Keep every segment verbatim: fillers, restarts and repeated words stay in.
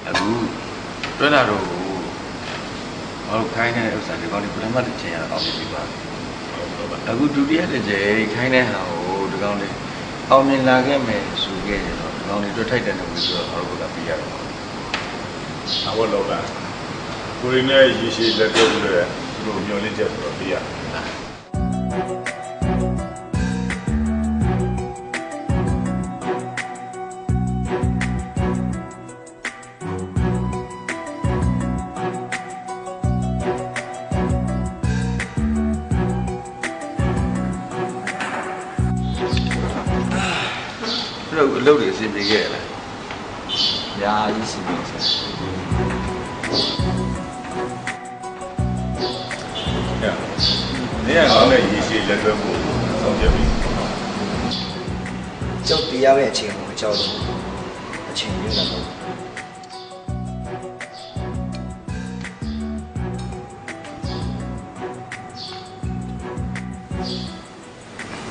အခုတွဲလာတော့ကို ငါတို့ခိုင်းတဲ့ဥစ္စာဒီကောင်လေးပထမတစ်ချိန်ကအောင်မြင်ပြီးသွားပြီ။ အခုဒုတိယတစ်ချိန်ခိုင်းတဲ့ဟာကိုဒီကောင်လေးအောင်မြင်လာခဲ့မယ်ဆိုခဲ့ရင်တော့ဒီကောင်လေးအတွက်ထိုက်တန်တဲ့ဝေစုတော့ငါတို့ဘက်ကပေးရတော့မှာ။ အဝတ်လောကကိုရင်းနဲ့ရေရှည်လက်တွဲပြီးတော့ဒီလိုမျှော်လင့်ချက်ဆိုတော့ပေးရ။ အဲ့တော့အလုပ်တွေအဆင်ပြေခဲ့ရလား။ Ya, 一起没有钱。 Ya, 你也能在一些人文部上学没？ ကျောင်းပြီးရမယ့်အချိန်ကို ကျောင်းအချိန်ယူလာတော့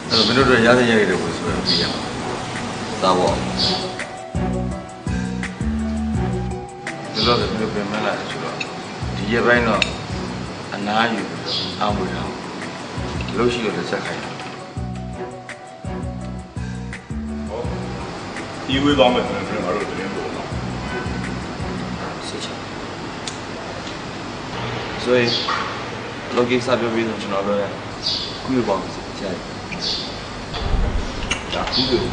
အဲ့တော့မင်းတို့အတွက်ရသင့်ရထိုက်တဲ့ငွေဆိုတာပြီးရအောင်။ စားဖို့။ ဒီလိုဆိုမင်းတို့ပင်ပန်းလာတယ်ဆိုတော့ ဒီရက်ပိုင်းတော့အနားယူပြီးတော့အားမွေးတာ။ အလုပ်ရှိလို့လည်းဆက်ခိုင်းတယ်။ ဟုတ်။ ဒီဝေးသွားမယ်ဆိုရင် ကျွန်တော်တို့သတင်းပို့ပါ။ စိတ်ချ။ ဆိုရင် လုပ်ကိစ္စပြောပြီးဆိုကျွန်တော်တို့လည်း ခွင့်ပြုပါဦး။ ဆရာကြီး။ ဒါ ခွင့်ပြု။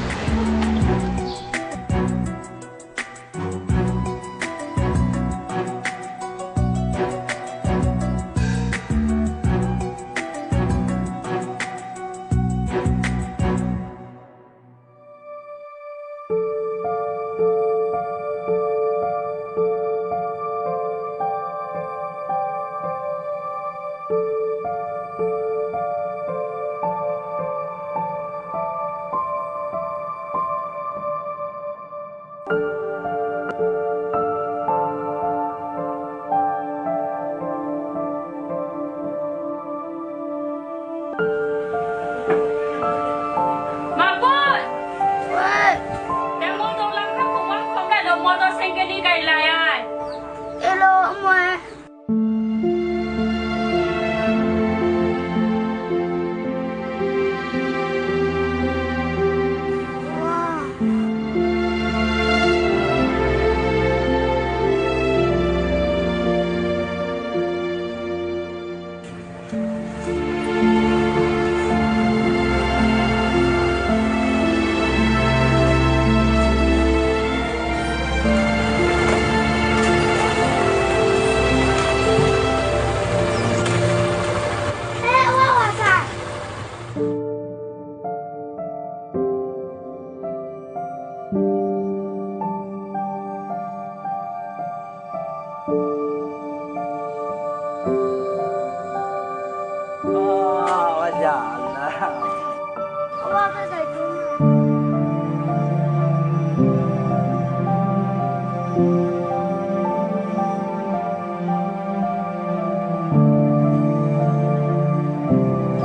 မပွတ်။ ဝဲ။ တမုံတုံလမ်းခပ်ခုံဝါခုံဖက်လိုမော်တော်ဆိုင်ကယ်လေးကိုင်လာရ။ အေးလို့အမွဲ။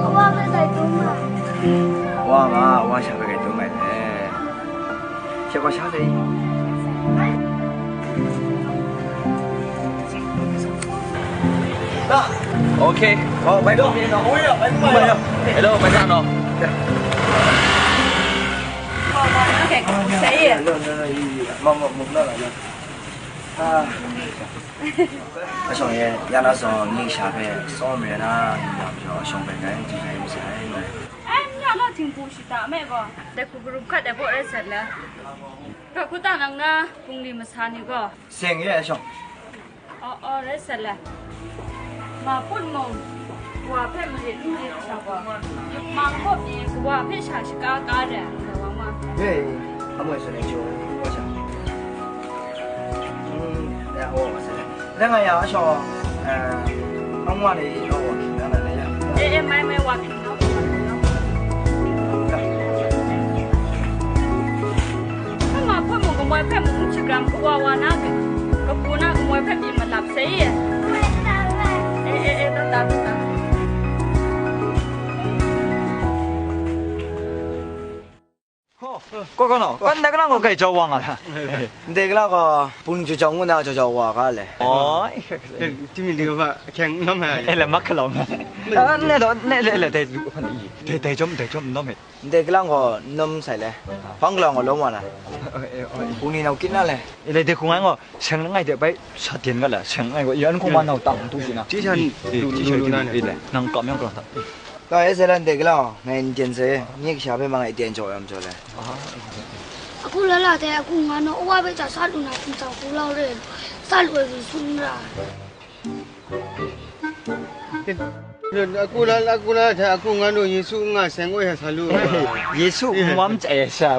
အဝါဘယ်ဆိုင်သုံးမှာ။ အဝါက အဝါရှာပဲကဲသုံးမယ်လေ။ ရှက်ကွာရှာလေ။ โอเค ဟော ဘိုင်တော့ ဘိုင်တော့ ဟိုရ ဘိုင်တော့ ဟဲ့လို ဘိုင်တော့ โอเค ဆရာကြီး။ မမမမလာလား။ အာ အဆောင်ရဲ့ ရနာဆောင်နေရှာပဲစောမယ်လား။ ညောင်ကျော်အဆောင်ပဲ ငါ့ကိုကြည့်နေမစဲလို့။ အဲ ညောင်တော့ ထင်ပူရှိတာ အမေက တကူကရုပ်ခတ်တဲ့ ပေါ့ရဲဆက်လဲ။ ကကူတာနင်နာ ပုန်လီမဆာနီကော။ စင်ရဲ့အဆောင်။ အော် အော် ရဲဆက်လဲ။ မပွတ်မုံ ဝါဖက်မရစ်လူရစ်ချောက်ကော။ မင်ကော့ပြင်း ဝါဖက်ရှာရှကားကားတယ် ဝါမ။ ဟေး အမွေဆိုနေချိုး ဝါချာ။ อืม အဲ့ဟောပါစလဲ။ လက်ငါရအောင်ရှော့။ အဲအမွေနေတော့ဝါခင်ဗျားလည်းရ။ အေး အေး မိုင်းမိုင်း ဝါခင်ဗျား။ ခမဖွင့်မှုကမွဲဖက်မှုချစ်ကရမ်ကဝါဝါနာကပူနာကမွဲဖက်ပြီးမလပ်စေး။ အေး အေး အေး တတ်တာ တတ်တာ။ ဟော ကောကောနော် ကောနကနငေါ်ကဲကြောဝါငါလား။ နတဲကလောက်ကော ပုန်ကြောကြောင်ငုံနာကြောကြောဝါကလဲ။ อ๋อ ที่มีเรือว่าแข่งน้ำหาย အဲ့လေမခလုံး။ အဲ့နဲ့တော့နဲ့လေလေတဲလူဖန်ကြီးတဲတဲကြောင့်တဲကြောင့်နော်မေ။ နတဲကလောက်ကောနုံးဆိုင်လဲ။ ဖောင်းကလောက်ကောလုံးဝလား။ ပုန်နေတော့ကင်းနားလဲ။ အဲ့လေတဲခုံငါကောဆင်ငိုက်တဲ့ပိုက်စာတင်ကလားဆင်ငိုက်ကောရန်ခုံမနောက်တောင်တူရှင်နာ။ ကြီးချန်လူလူလူနာနဲ့ အဲ့လေနင်ကောင်းကောင်းတာ။ ကဲ အဲဇလန်တဲကလောင် ငါအင်ဂျင်စဲ မြေကရှာဖဲမှာ ငါအင်ဂျင်ကြော်ရမ်းကြော်လဲ။ အခုလလာတဲ့အခုငါတို့အဝဘက်ကျစလူနာပူတာကူလောက်တဲ့စလူဝဲပြီးဆူရ။ အခုလအခုလထဲအခုငါတို့ယေရှုငါဆန်ကိုရဆာလူ။ ယေရှုမွမ်းကျဲဆာ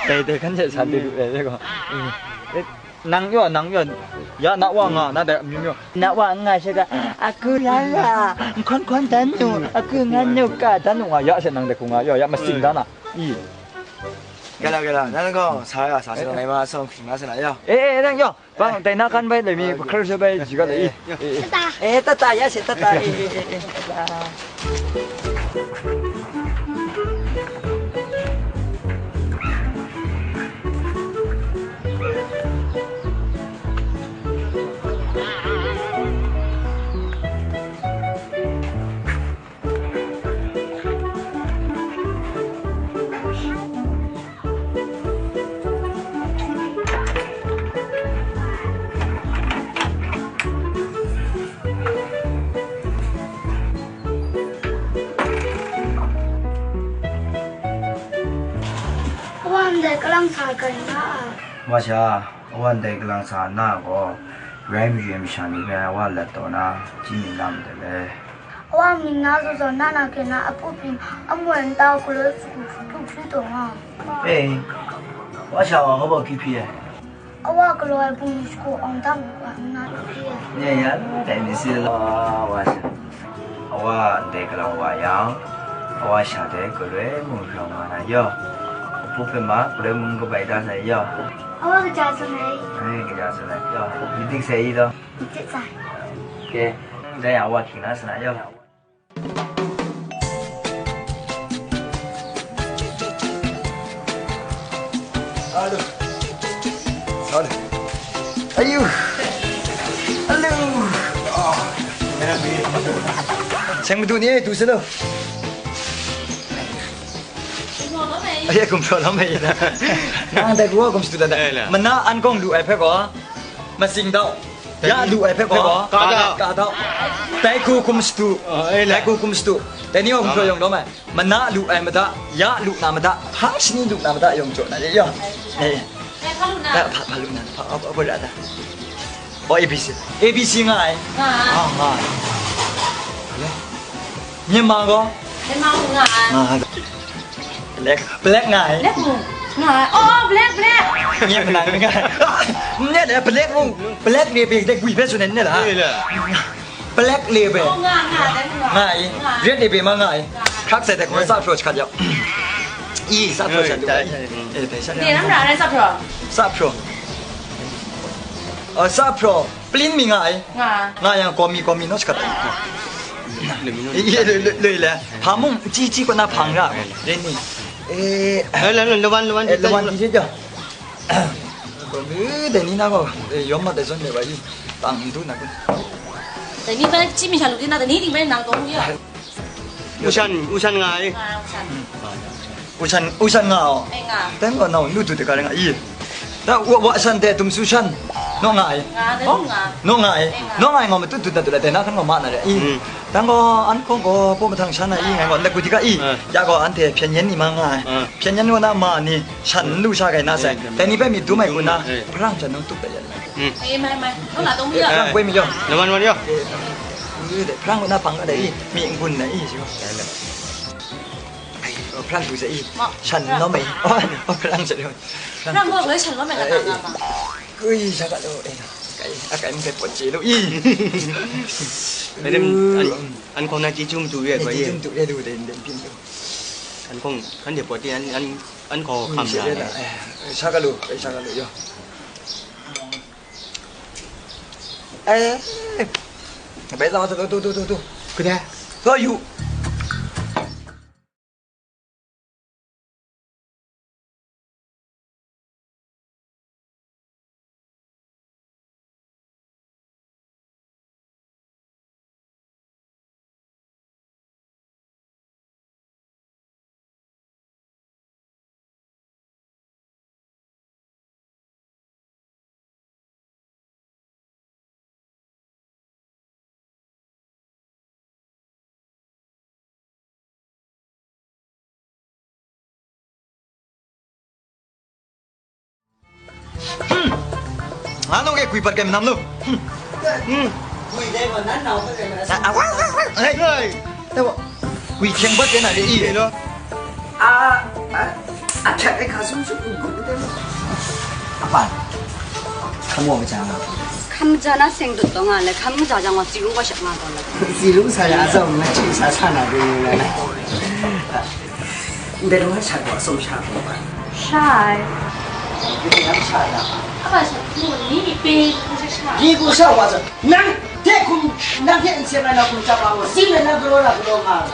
တဲတဲခန်းကျဲဆာတူတူပဲကော။ Nang yaw, nang yaw, ya na wa nga na dai amyu myu. Na wa nga she ga, aku la la, nkon kon dan nu, aku nga nu ka dan nu nga, ya she nang dai ku nga, yaw, ya masing dan na. I. Gala, gala, nan gaw, sa ya, sa sing ngai ma sawng hpring na sa na, yaw. Eh, eh, nang yaw, bang, dai na kan bai, lai mi, pakar she bai, ji ga lai, i. Eh, eh. Eh, tata, ya she, tata, eh, eh, eh, eh, tata. အဝၢၼ်းဒဲးကလံၢ်ဆၢၵ်ႈကၢၼ်ႇၼႃႇ။ ဝါၸႃႇ အဝၢၼ်းဒဲးကလံၢ်ဆၢၼႃႇၵေႃႈ ရွႆမယူႇမရှၢၼ်ႇမီးပဲ အဝၢၼ်းလတ်းတေႃႇၼႃႇ ၸီႉမီးလၢမ်းတလဲႃႇ။ အဝၢၼ်းမီးၼႃႇ ၸေႃႇၸေႃႇၼႃႇၼႃႇၵႄႇၼႃႇ အပူၼ်ႉပဵၼ် အမွၼ်းတႃႇၵူႈလႄႈ ၽူႈၽူႈၽူႈတေႃႇၼႃႇ။ ဢေး ဝါၸႃႇဝႃႈ ႁေႃးပေႃႇၵျီးၽီးယႃႇ။ အဝႃႈကလေႃး ပုင်ႇသၵူဝ်ႇ ဢွင်ႇတၢင်းၵႂႃႇၼႃႇ တပီးဢႃႈ။ ၼႆႉယႃႇ တႆႇမီးသီလီၤ ဝႃႈသင်။ အဝႃႈ တႄႇကလင်ဝႃႇယဝ်ႉ အဝႃႈ သြႃႇတႄႇ ကလွႆမုၼ်ႉ ၽြႃးမႃးၼႃႇယဝ်ႉ။ အပူႇၽိူၼ်မႃး ကလွႆမုၼ်ႉ ကပႆတႃႇသႂ်ႇယဝ်ႉ။ အဝႃႈ ၵႃႈၸႃႉသၼႆႉ။ ဢေႈ ၵႃႈၸႃႉသၼႆႉယဝ်ႉ။ မီးတိၵ်းသႂ်ႇယဝ်ႉ။ မီးတိၵ်းသႂ်ႇ။ ဢူဝ်ႇၶေႇ လႆႈယဝ်ႉ ဝႃႈၶိင်ႇလႃႇသၼႃႇယဝ်ႉ။ စင်မတူနေတူစလို့ အရေကွန်ပျော်လောက်မယ်။ နန်းတဲ့ကူကကွန်စတူလာတဲ့ မနာအန်ကောင်လူအိုက်ဖက်ကော မစင်တော့ ရလူအိုက်ဖက်ကော ကာတော့ ကာတော့ တိုက်ကူကွန်စတူ အဲ တိုက်ကူကွန်စတူ တနည်းအောင်ပြောရုံတော့မယ်။ မနာလူအိုက်မတ ရလူနာမတ ဖားရှင်းလူနာမတ ရုံကြော်နေရ။ အဲ အဲ ဖားလူနာ ဖားလူနာ ဖား အဘရတာ အော် A B C A B C ငါး ငါး ငါး မြန်မာကော မြန်မာငါး ငါး black black ငါး black ငါး အော် black black မြန်မာငါး နဲ့ black မဟုတ် black label တဲ့ ကွီဖက်ဆိုနေနဲ့လား black label ငါး ငါး ငါး red label မှာငါး ခက်ဆက်တဲ့ ကိုစဖျော်ချခတ်ရောက် အီး စဖျော်ချတယ် အေး တယ် ဆက်တယ် နေရမ်းလာတဲ့ စဖျော် စဖျော် အော် စဖျော် ပလင်းမီငါး ငါး ငါး ရန်ကော်မီ ကော်မီ နော် ချခတ်တယ် လေ လေ လေ လေ ဖာမုံ ကြီးကြီးကနဖန်ရ ရင်းနေ အေး အဲ လဝန် လဝန် လဝန် ဒီကြော ကိုလူတဲ့နီနာကော ရောမတဲ့စွန်နေပါ E တန်တူနာကော တနည်းပဲ ကြည့်မိချင်လို့ ဒီနာတနည်းဒီပဲ နောင်တော့ရ ဦးဆန်း ဦးဆန်းငါ ငါ ဦးဆန်း ဦးဆန်း ဦးဆန်းငါ အဲ ငါ တဲငါ နော် လူတူတကလည်းငါ E ဒါ ဝ ဝဆန်တဲ့ တုမ်ဆူဆန် နော် ငါ ငါ တဲငါ နော် ငါ အဲ ငါ နော် ငါ ငါ မတူတူတူတူ တဲနာ ခဏ ငါ မနာ တယ် 이 တန်ကော အန်ကော ကို ပိုမထင် ဆန်းနာ 이 ငါ ကို လက်ကူတီက 이 အဲ ရကော အန်တဲ့ ဖြည့်ညင်းနေ မှာ ငါ အဲ ဖြည့်ညင်း ဝနာ မနီ ဆန်လူ ဆာ ကဲ နာ ဆိုင် အဲ တဲနီ ပဲ မီ တူ မိုက် ကူ နာ အဲ ဖရန့် ဆန် နု တု ပဲ ရ อืม အေး မိုင် မိုင် ဟုတ်လား သုံးမိနစ် အဲ ကွေးမီ ရော လဝန် လဝန် ရော ဖရန့် ကူ နာ ဖန် က တဲ့ 이 မီ ကူ နာ 이 ရှိ ရော အဲ ဖရန့် ကူ စေ 이 ဆန် နော် မိုက် ဖရန့် စေ ဖရန့် ကို လည်း ဆန် နော် မိုက် က တာ ငါ ပါ ကွေး ဆာ က လို့ အဲ ကဲ အကဲ မကဲ ပေါ် ချေ လို့ 이 အဲ့ဒါ အန် အန်ခေါင်နာ ကြီးကျုံးတူရဲ့ ကြီးကျုံးတူရဲ့ တူတယ် တယ် ပြင်တူ အန်ခေါင် ခန်း ဒီ ပေါ် တင် အန် အန် အန်ခေါင် ခမ် ရ ရ တယ် အဲ ဆာ က လို့ အဲ ဆာ က လို့ ရော အဲ ဘယ်တော့ တူ တူ တူ တူ တူ ကဲ တော့ ယူ ငါလုံးကကွီပတ်ကဲမနမ်လို့ ကွီတဲမနမ်နော် အဝါဝါဝါဟဲ့ ဟဲ့ ကွီချင်ပတ်ကဲနာ်ဒီးအီး အာ အာ အထက်အခါဆုံးဆုံးကို အပၢ် Hkamu wa kaja nga. Hkamu ja na seng dut taw nga le, hkamu ja jang wa tsi lung wa shat nga taw le. Tsi lung sa ya, a zau nga chye sa sa na de ni na. Ndai lung wa shat wa, sum sha ko ba. Sha ai. Ndai lung wa shat na. A ba sha, mu ni ni pe, mu sha sha. Ni ku sha wa sa. Nang, de kum, nang de nse na na kum cha pa wa. Sin na na gro na gro nga.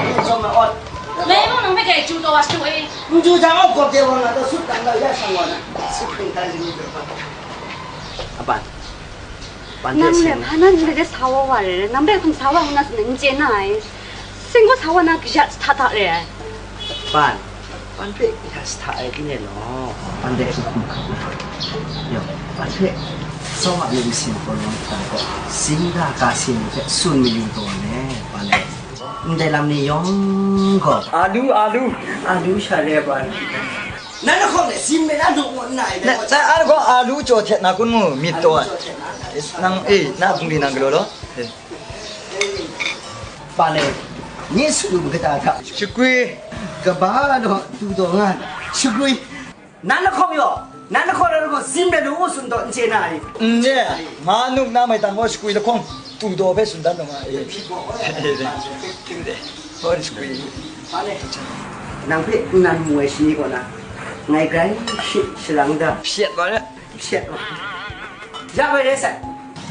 Ni zong na ot. Mei mung nang hpe kai ju taw wa shu e. N ju jang, aw gawp de wa nga taw sut dang la ya shang wa na. Sut hpring tai zing ni taw. Aban. Ban de Nang le seng. Hpa na ni de sa wa wa re, nang de hkum sa wa ngu na sin n chye na ai. Seng gaw sa wa na kajat hta hta re ai. Ban. Ban hpe ya sa hta ai, tinang law. Ban de hkum hkum hkum. Yo, ban hpe. Saw ma ni sin hkaw law hta gaw. Zing da ka sin hpe sun mayu taw ne. Ban de. Ndai lam ni yawng gaw. Alu, alu. Alu sha re ban. Nan na hkawng le, zim me na du ngu nna ai, Na, dai na, a gaw alu jaw htet na kun mu, myit taw ai. Alu jaw htet na. Nang, eh, na bungli nang galaw law. Eh. Ba le, nye su lu kata hta. Shagwi. Kaba daw, tu daw nga, shagwi. Nan na hkawng yaw, nan na hkawng na gaw, zim me lu ngu sun taw, n chye na ai. N chye, ma nup na mai tang gaw, shagwi lahkawng, tu daw hpe sun dan daw nga, eh. Hpyi gaw, eh. Hpyi gaw, eh. Hpyi gaw, eh. Hpyi gaw, eh. Hpyi gaw, eh. Nang hpe nnan mu ai shani kaw na, ngai grai shi-, shalang da. Hpyet wa le. Hpyet wa. Ya bai re sai.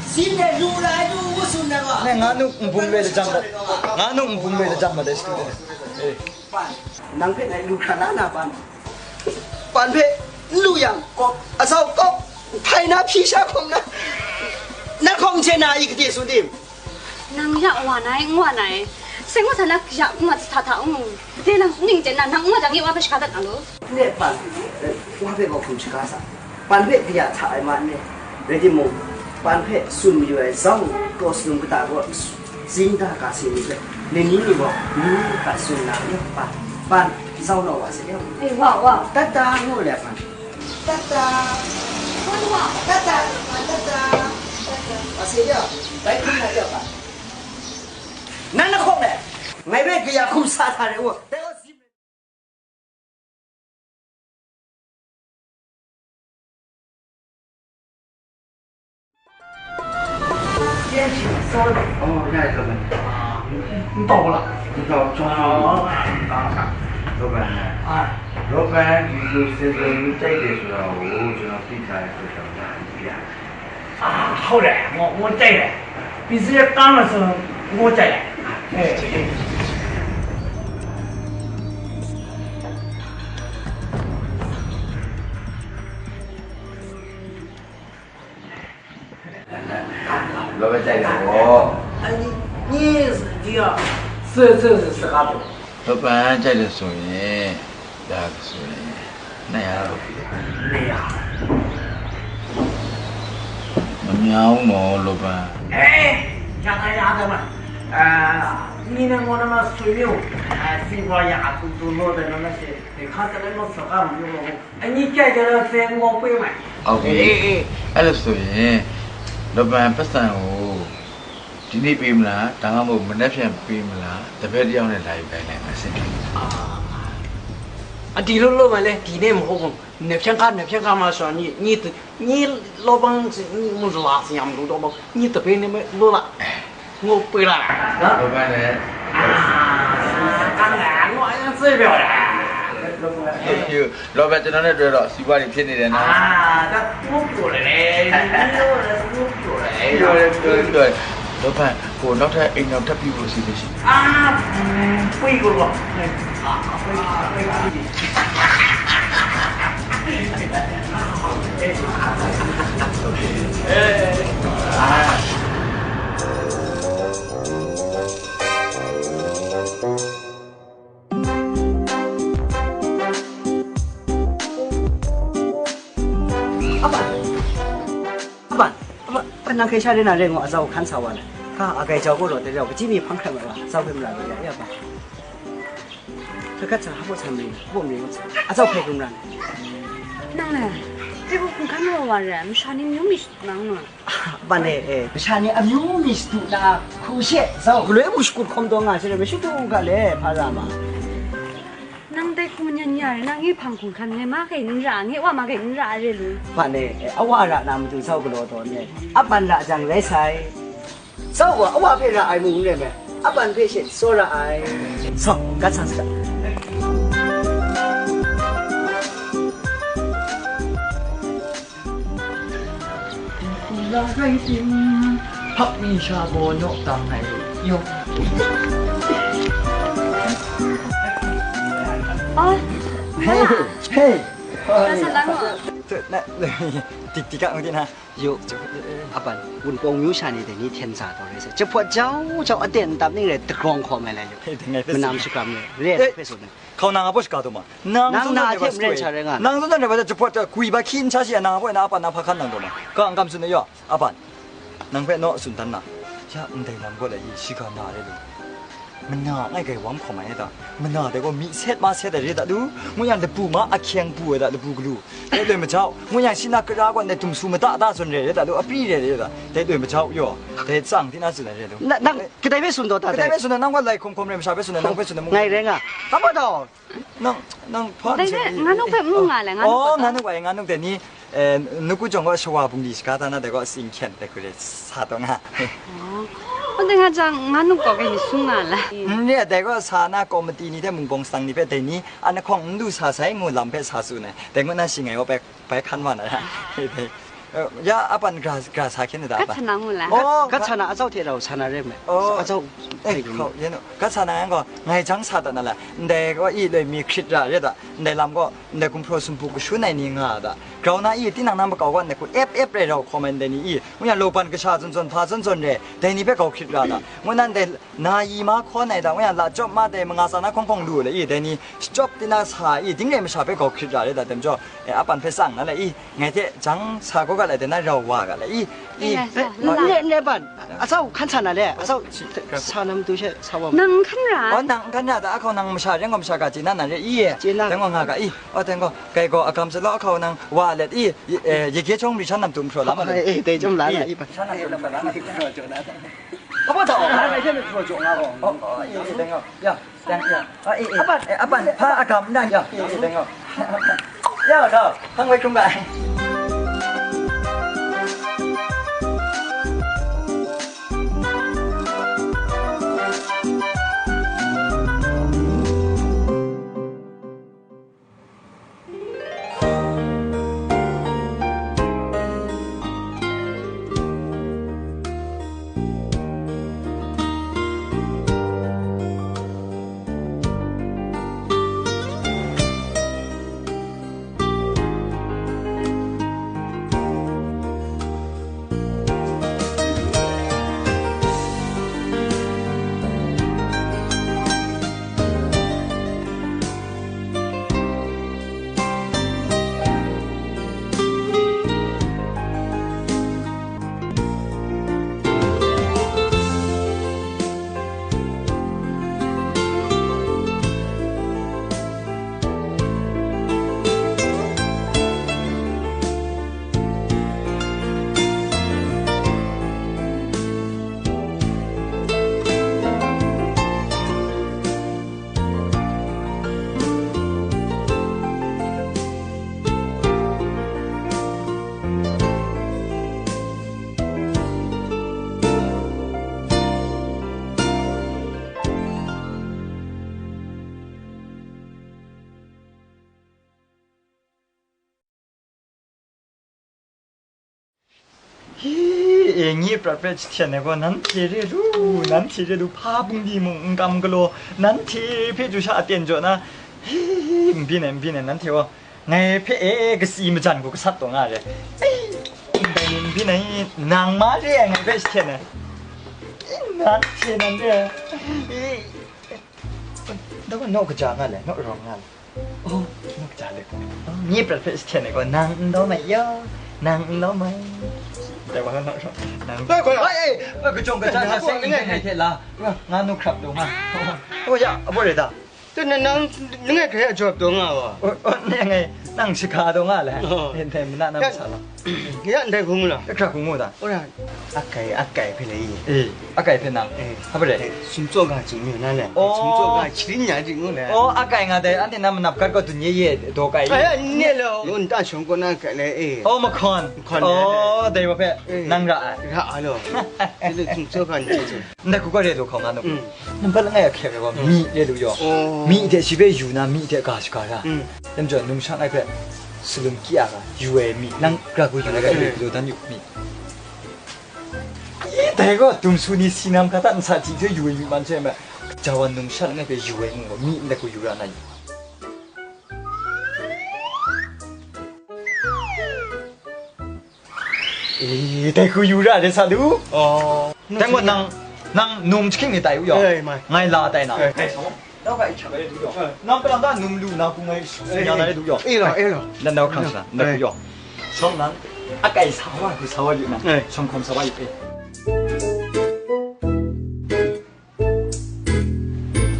Sin de lu la ai du ngu sun na wa. Ne, nga nu nbung le jam ba. Nga nu nbung le jam ba de stu de. Eh. Nang hpe ngai lu hkra la na ban. Ban hpe n lu yang, kawk, asau kawk, hpai na hpyi sha hkawm na. Nang hkawng hte na i gade su tim? Nang ya wa na i, n wa na i. Seng wa sa na ya n wa sa hta hta ngu. Dai nang ning jen na, nang n wa jang, nye wa hpe shaga dat na lu. Ne, ban, eh, wa hpe gaw hkum shaga sa. Ban hpe kaya hta ai ma ne. Rai timung, ban hpe tsun mayu ai zau, kraw salum kata gaw, zing da ga si ni hpe, nini ni gaw, ngu hkat tsun na, ne, ban, ban, zau naw wa se, ne. Eh, wa, wa. Tata, ngu le ban. Tata. Wan wa. Tata, tata, tata. Wa se, ne. Bai hkum na, ne, ban. Nan na hkawng le, ngai hpe kaya hkum sa hta re, ngu. Dai gaw, zim 先请稍等。哦，那怎么？啊，你，你到不了。你到中午。啊，啊，啊。老板呢？哎。老板，你就现在有这个时候，我就要对他说什么一遍。啊，好嘞，我，我在嘞。你直接干了是，我在嘞。哎，哎。 လောဘကြိုက်တယ်ပေါ့။ အင်း ညင်း ဒီက စ စ စ စကားပေါ့။ လောဘကြိုက်တယ်ဆိုရင် ဒါဆိုရင် နှစ်ရာတော့ပြီ။ နှစ်ရာ။ မများဘူးနော် လောဘ။ အေး ရတာ ရတယ်မလား။ အာ ညီနဲ့မောင်နှမဆွေမျိုး အာ စီးပွားရေးအကူအညီလုပ်တယ်နော်။ ဒီခါတည်းက စကားမပြောတော့ဘူး။ အညီကြိုက်တယ်လို့ သင်္ဘောပေးမယ်။ ဟုတ်ပြီ။ အေး အေး အဲ့လိုဆိုရင် လောဘပိုက်ဆံကို ဒီနေ့ပေးမလား၊ ဒါမှမဟုတ် မနက်ဖြန်ပေးမလား၊ တပည့်တစ်ယောက်နဲ့ လာယူခိုင်းလိုက်မယ်။ အာ အဒီလိုလုပ်မယ်လေ၊ ဒီနေ့မဟုတ်ဘူး။ နက်ဖြန်ခါ၊ နက်ဖြန်ခါမှဆိုရင် ညီ၊ ညီ၊ ညီလောဘ၊ ညီမလာစရာမလိုတော့ဘူး။ ညီတပည့်နဲ့ပဲလုပ်လိုက်။ ငိုပေးလိုက်နော်။ လောဘနဲ့။ အာ၊ ကောင်းတာ၊ ငိုရင် စိတ်ပျော်တာ။ လောဘ ကျွန်တော်နဲ့တွဲတော့ စီးပွားရေးဖြစ်နေတယ်နော်။ အာ၊ ဒါ ငိုပျော်တယ်လေ။ ငိုပျော်တယ်၊ ငိုပျော်တယ်။ ပြောတယ်၊ ပြောတယ်၊ ပြောတယ်။ လောဘ ကို နောက်ထပ်အိမ်ထောင်ထပ်ပြုဖို့ အစီအစဉ်ရှိတယ်။ အာ၊ ပြီးကိုတော့။ အာ၊ ပြီး၊ ပြီး။ အဲ။ အာ။ အဘ၊ အဘ၊ အဘ၊ ပနံၣ်ခဲရှါရင်းနံၣ်ရဲငို အဇာတ်ကို ခန်းဆောင်ပါနဲ့။ ကါ အကယ်ကြောက်ဖို့တော့ တယောက် ကကြည့်နေဖန်ခိုင်ပါလား။ စောက်ခွင့်မလာလို့ရရပါ။ တခါချာ ဟဖို့ဆံမင်း၊ ဟဖို့မင်း၊ အဇာတ်ဖဲကွန်မရန်။ နံၣ်ရဲ၊ တေဖို့ ခွန်ခမ်းလို့ပါရယ်။ မရှာနေမျိုးမီး နံၣ်ရဲ။ ဘာနဲ့ အဲ၊ မရှာနေအမျိုးမီး စတူလာ၊ ခုရှက်၊ ဇောက်၊ လွဲမှု ရှုကုတ် ခုံးတော့ ငါးဆယ် မရှိတူကလည်း ဖားရမှာ။ နံၣ်ရဲ Mungyan ya re na, nge hpang hkungkan ngai ma kai n ra, nge wa ma kai n ra re lu. Hpa ne, eh, awa ra na matu sau galaw taw ne, apan ra jang rai sai. Sau wa, awa hpe ra ai mung n rai me, apan hpe she tsaw ra ai. Sau, gat sa saga. Hpap mi sha gaw naw tang ai yawng. Ai, hei, hei. Nasa lang wa. Tik tik ang di na. Yo, apan, Wunpawng myu sha ni dai ni hten sa taw rai sai. Jahpawt jau jau aten ntap ning rai dagrawng hkawm ai lai yo. Manam shakram ni, re hpe tsun ai. Hkauna nga baw shaga taw ma. Nang zawn na hte maren sha rai nga. Nang zawn na rai wa jahpawt gwi ba hkyin sha shi a, nang a baw na apa na hpa hkan nang taw ma. Ka n kam tsun ai yo, apan. Nang hpe naw tsun dan na. Ya, ndai lam gaw lai i, shiga na re lu. Mana ngai gai wang hkawm ai da. Mana dai gaw mi set ma set ai re da lu. Ngu yang labu ma ahkyeng bu ai da, labu galu. Dai loi majau. Ngu yang shi na kara gaw ndai dumsu mada da zawn re re da lu. Apri re re da. Dai loi majau yo. Dai tsang di na tsun ai re lu. Na, nang kadai hpe tsun taw ta dai? Kadai hpe tsun na, nang gaw lai hkawm hkawm re masha hpe tsun na, nang hpe tsun na mu. Ngai rai nga. Hpa maw taw? Nang, nang hpa dai hpe nga nuk hpe mu nga le, nga nuk oh, hpe nga nuk wa, nga nuk dai ni, eh, nuku jawng gaw shawa bungli shaga ta na dai gaw sing hkyen dai hku re sa taw nga. Oh. Oh, dai nga jang, nga nuk gaw kai ni sung nga la. Mm, ne, dai gaw sa na komiti ni hte mung bawng sang ni hpe dai ni, an ahkawng n lu sa sai ngu lam hpe sa tsun ai. Dai ngu na shi ngai gaw bai, bai hkan wa na ra. Dai. Eh, ya, apan gra, gra sa hkyen da, apan. Gat sa na ngu la. Oh, gat sa na, atsau hte rau sa na re me. Oh. Atsau eh, hte gun. Hkau, yen u. Gat sa na yang gaw, ngai jang sa dat na la. Ndai gaw i loi mi hkrit ra re da. Ndai lam gaw, ndai gumhpraw sumpu kashun ai ni nga da. Grau na i, tinang na makau gaw, ndai hku ep ep rai rau hkawm ai ndai ni i, ngu yang, lauban kasha zawn zawn, hpa zawn zawn re, dai ni hpe grau hkrit ra da. Ngu nan dai, na yi ma hkawn ai da, ngu yang, la chyawp ma dai, manga tsa na hkawng hkawng lu le i, dai ni, shachyawp tina sa i, ding rai masha hpe grau hkrit ra re da, tem jaw, e, apan hpe tsang na le i, ngai hte jang sa gaw ga lai, dai na rau wa ga lai i, i. Iya, sa, eh, la. Ne, ne ban, atsau hkan sa na le, atsau sa na matu she sa wa. Nang hkan ra? Oh, nang hkan ra da, ahkau nang masha, reng gaw masha ga chye na na re i. Chye na. Dai gaw nga ga i. Oh, dai gaw, kai gaw agam sa law, ahkau nang wa let i, i, eh, yege chyawm mari shan nam tum hpraw la ma le. Eh, dai chyawm la na i. Masha nam tum hpraw la na. Hpa ta, oh, ngai hte mari hpraw jaw nga gaw. Oh, oh, i, i, dai gaw. Ya. Apan, eh, apan, hpa agam n dan ya. Ya, da, hpang woi hkrum ga ai. Hi, e, nye prat hpe jahten ai gaw, nanhte re lu, nanhte re lu, hpa bungli mung n kam galaw, nanhte hpe chyu sha aten jaw na, hi, hi, hi, n byin ai, n byin ai, nanhte gaw, ngai hpe e kasi majan hku gasat taw nga re. Ai, ndai ni n byin ai, nang ma re ai, ngai hpe jahten ai. Nanhte nan re ai. Ndai gaw naw kaja nga le, naw rawng nga le. Oh, naw kaja le. Oh, nye prat hpe jahten ai gaw, nang n dawm ai yo, nang n dawm ai. Dai wa naw rawng, nang. Bai, bai. Ai, ai, ai, kajawng kaja na seng ngai hte la. Nga, nga nu hkrap lu nga. Oh, ya, abaw re da. Tana nang, nang ngai hkrai a jawp taw nga wa? O, o, nang ngai, nang shaka taw nga le. Oh. Nang, nang, nang Ya, sa la. Ya, ndai hkung la. Hkra hkung mu da. Ora. Akai, akai hpe le i. Eh, akai hpe nang. Eh. Hpa re? Eh, sumtsaw ga jing mi na le. Oh. Sumtsaw ga chiri nya jing ngu le. Oh, akai nga dai, anhte na manap gat gaw dun ye ye, daw kai. Ai, ne lo. Yun ta shong ko na kai le, eh. Oh, makon. Makon le. Oh, dai wa hpe. Eh. Nang ra ai. Ra ai lo. Ile sumtsaw ga ni jing. Ndai hku gaw re lu hkau na nu. Mm. Nambat langai a hkye ai gaw, mm, myi re lu yaw. Oh. Myi hte shi hpe yu na, myi hte ga shaga ra. Mm. Dai majaw, numsha ngai hpe salum kyi a ga, yu ai myi, nang gara hku yu ai ga, mm, yu dan yu myi. Dai gaw, dum su ni si nam hka hta nsa hti hte yu ai myi man hte me, ja wa numsha langai hpe yu ai ngu gaw, myi ndai hku yu ra na yu. E, dai hku yu ra de sa du. Oh. Dai gaw nang, nang num jahkying ni tai u yaw. Eh, mai. Ngai la tai na. Eh. Dai sa, dau ga i hkyak ai du yaw. Eh. Nang kalang da num lu na hku ngai, eh, nya na ai du yaw. Eh, lo, eh, lo. Nan dau hkrang sa, nan dai hku yaw. Shawng nang, akai sa wa, hku sa wa yu nang. Eh. Shawng hkawm sa wa yu, eh.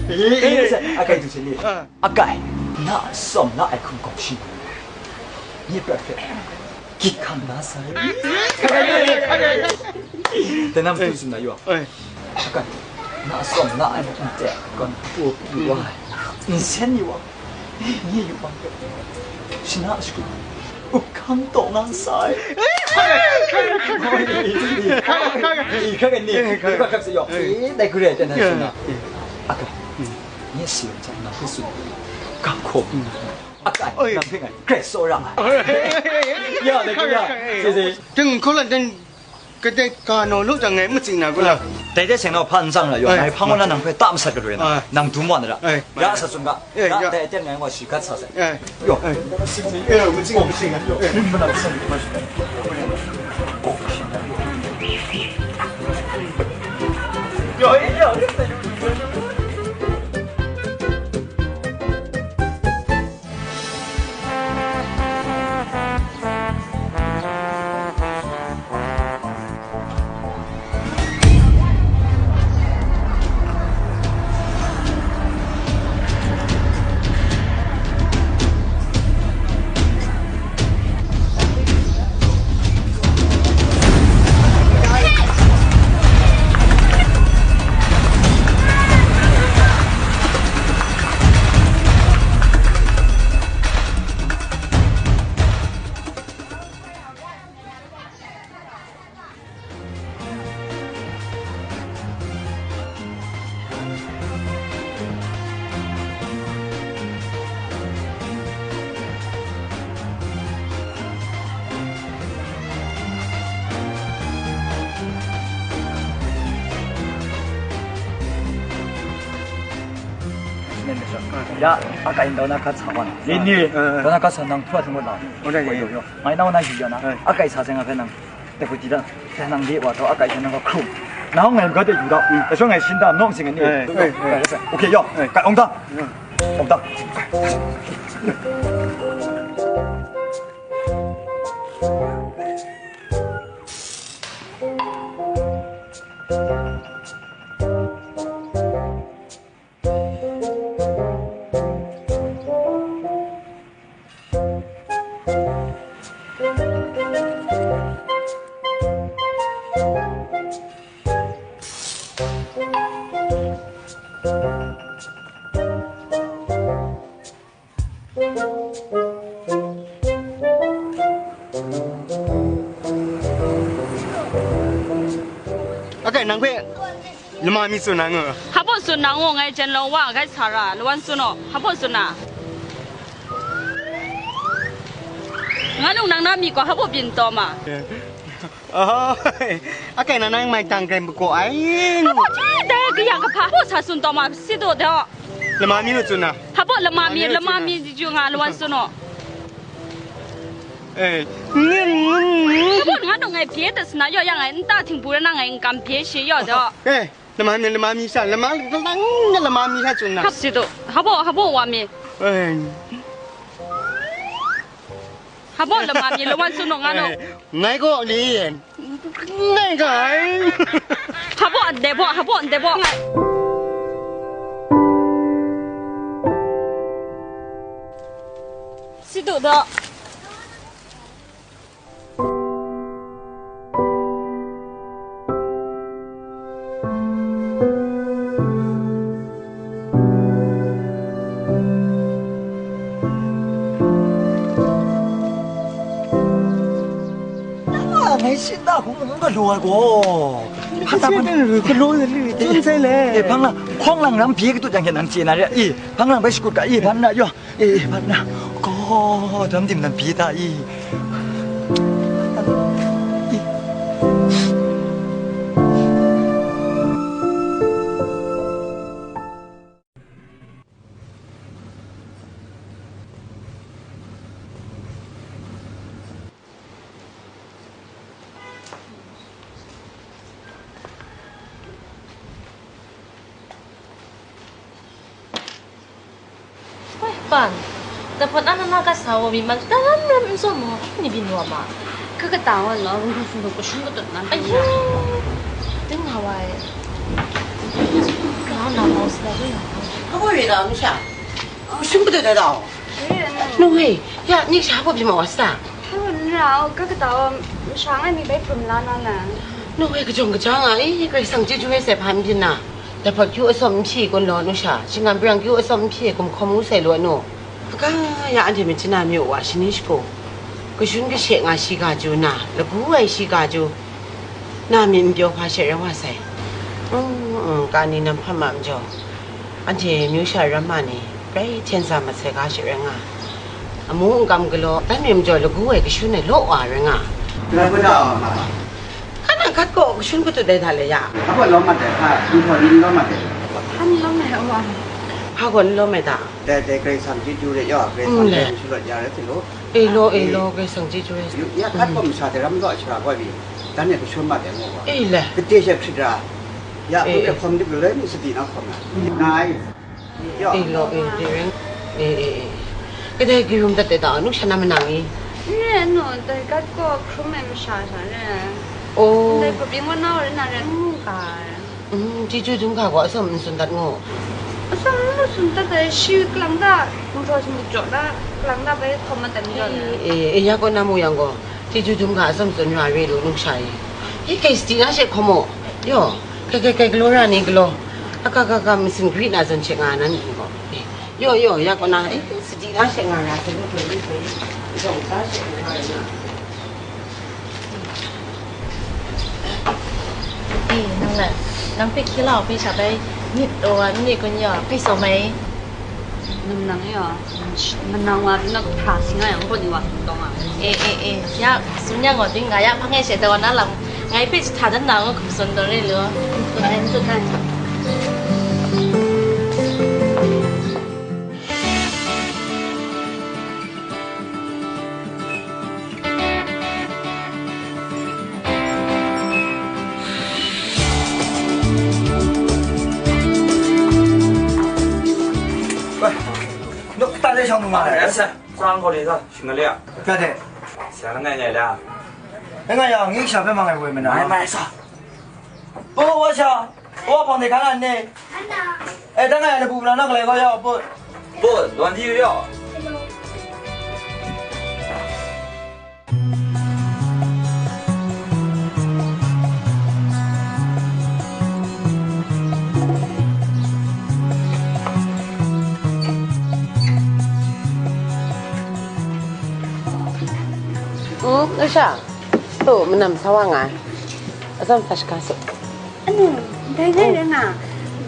Eh, eh, eh, akai du hte ni. Ah. Akai, na a tsawm la ai hkum gaw shi. Nye prat hpe, gyit hkam na sai. Dai na matu tsun na yaw. Ai. Akai, na a tsawm la ai hkum hte, gawn hpu hpu wa ai. Nsen yu wa. Nye yu wa. Shana shagu. Up hkam taw nga sai. Hkrak ni, hkrak ni, hkrak hkrak se yaw. Eh, dai hku re, ten na shana. Akai, nye si yawng hta nang hpe tsun, ga hkaw mi, akai, oi, nang hpe ngai grai tsawra ai. Ya, dai hku ya. Se, se. Ding hkaw lan dan, kadai ga naw lu jang ngai matsing na ku la. Dai de seng naw hpa n tsang la yaw, eh, ngai hpang wa na nang hpe ta masat galoi na, ah, nang dum wa na ra. Eh, ya sa tsun ga. Eh, ya. Dai aten ngai wa shi gat sa sai. Eh. Yo. Eh. Eh, mi ting, mi ting, yo. Eh. Yo, eh, yo. Ya, akai ndau na kat sa wan. Ni, ni. Ndau na kat sa nang hpua htung wan la. Yo, yo, yo. Ngai nau na yu ya na. Akai sa se nga hpe nang. Dai hku di dan, dai nang de wa taw, akai hte nang hkrum. Nang ngai maga de yu da, mm, dai sha ngai shin da, nawng sing ai ni. Eh, eh, eh. Ok, yaw, eh, kai awng da. Mm. Awng da. Akai, nang hpe lama mi tsun na ngu? Hpa baw tsun na ngu, ngai jen law wa, gai sa ra, lawan tsun naw, hpa baw tsun na? Nga nung nang na mi gaw hpa baw byin taw ma? Oh, akai na nang mai tang kai makaw ai. Hpa baw hti dai kaya kahpa, hpa baw sa tsun taw ma, si daw daw. Lama mi nu tsun na? Hpa baw lama mi, lama mi, lama mi tsun na. Ju nga, lawan tsun naw. Eh, ngun, ngun, ngun. Hpa baw nga nung ngai bye dat sa na, yaw yang ngai nta htingbu ra na ngai n kam bye shi yaw daw. Eh, lama mi, lama mi sha, lama, lama, lama mi sha tsun na. Hpa si daw, hpa baw, hpa baw wa mi. Eh. Hpa baw lama mi, lawan tsun naw nga naw. Eh, ngai gaw ni, ngai ga ai. Hpa baw ndai baw, hpa baw ndai baw. Ngai. Tuh daw. Ngai shing da hkum n galaw ai gaw. Hpa ta hpa na? Galaw na ri, tsun sai le. E, hpang na, hkawng lang ram bye katut yang hte nang chye na re. E, hpang lang bai shakut ga, e, hpa na yaw. E, hpa na. Gaw, dam dim nan bye ta i. Woi, pan, dapawt na na gat sa wa mi man, taram ram n zawn mu, ni byin wa ma. Ka kata wa law, rung hkra sung hkra kashun katut na. Ayu, ding nga wa e. Grau na mau sila, woi na mau. Ka woi re da, masha. Kashun katut da da. Woi, no. No, woi, ya, ni sha hpa byin ma wa sa. Hpa n ra, ka kata wa, masha ngai mi bai prum la na la. No, woi, kajawng kajang a, eh, Karai Kasang chyeju rai sai hpa n byin na. Dapawt kyu atsawm n hpyi kun law, nu sha, shinggan brang kyu atsawm n hpyi, gumhkawm ngu sai law, nu. Hpaga ya anhte myit chana myu wa shani shagu, kashun kashe nga shiga ju na, lagu ai shiga ju na, myit n pyaw hpa she rai wa sai. Mm, mm, kani nam hpa ma majaw, anhte myu sha ramma ni rai hten sa mat sai ga she rai nga. Amu n kam galaw, dan mi majaw lagu ai kashun ai law wa rai nga. Rai ga da wa ma. Hka nang hkat gaw kashun katut dai hta le ya? Hpa gaw lawm mat ai, hpa, hpa gaw ni lawm mat ai. Hpa ni lawm ai, wa. Hpa gaw ni lawm ai ta? Dai, dai, Karai Kasang chyeju re, ya, Karai Kasang dai shulawt ya rai hte law. E law, e law, Karai Kasang chyeju re. Ya, hkat gaw masha dai ram law shara gaw bi, dan e kashun mat ai ngu gaw. E le. Kade she hkrit ra. Ya, e, hkum e, e hkawm dip lu lai, mi sadi na hkawm na. Ngai. E law, e, de ren. E, e, e. Kadai kayum dat de ta, nu sha na manang i? N re, nu, dai gat gaw hkrum ai masha sha re. Oh. Dai hpa pyi ngu na re na re, n mu ga ai. Mm, chyeju dum ga gaw atsawm n tsun dat ngu. Atsawm n tsun dat ai, shi kalang da, gumhpraw sumhpraw da, kalang da bai hkawm mat ai majaw re. E, e, e, ya gaw na mu yang gaw. Chyeju dum ga atsawm tsun ra re lu, nu sha e. Hpe kai sadi na she hkawm u. Yaw, kai, kai, kai galaw ra ni galaw. Aka, ka, ka, masin gri na zawn she nga na ni gaw. Eh, yaw, yaw, ya kaw na, eh, sadi na she nga ra, sa lu, lu, lu, lu. Zong sa she nga ra na. Eh, nang na, nang hpe hkye la u hpe sha bai, myit taw wa n myit kun yaw, hpe saw mai. Nang nang e, manang wa, nang hta sing a yang, kaw ni wa tawng a. E, e, e, ya, tsun yang gaw, ding nga ya, hpa ngai she taw na lam, ngai hpe jahta dan na ngu hkum tsun taw re lu. Tsun ai, tsun ai. Woi, nuk kata de shang lu ma ai. Asa, sang kau de sa, shinga le ya. Kya de? Sa na ngai ngai la. Ngai ngai ya, ngi sha pe ma ngai woi ma na. Mai mai sa. Bo wa sha. Wa pang de ka ngan ne. Eh, dang ngai na bu na nak le ko ya, bo. Bo, don di yo. Hmm, Usha. Tu, manam sa wa nga ai. Atsawm sa shaga su. Anu, dai dai rai nga.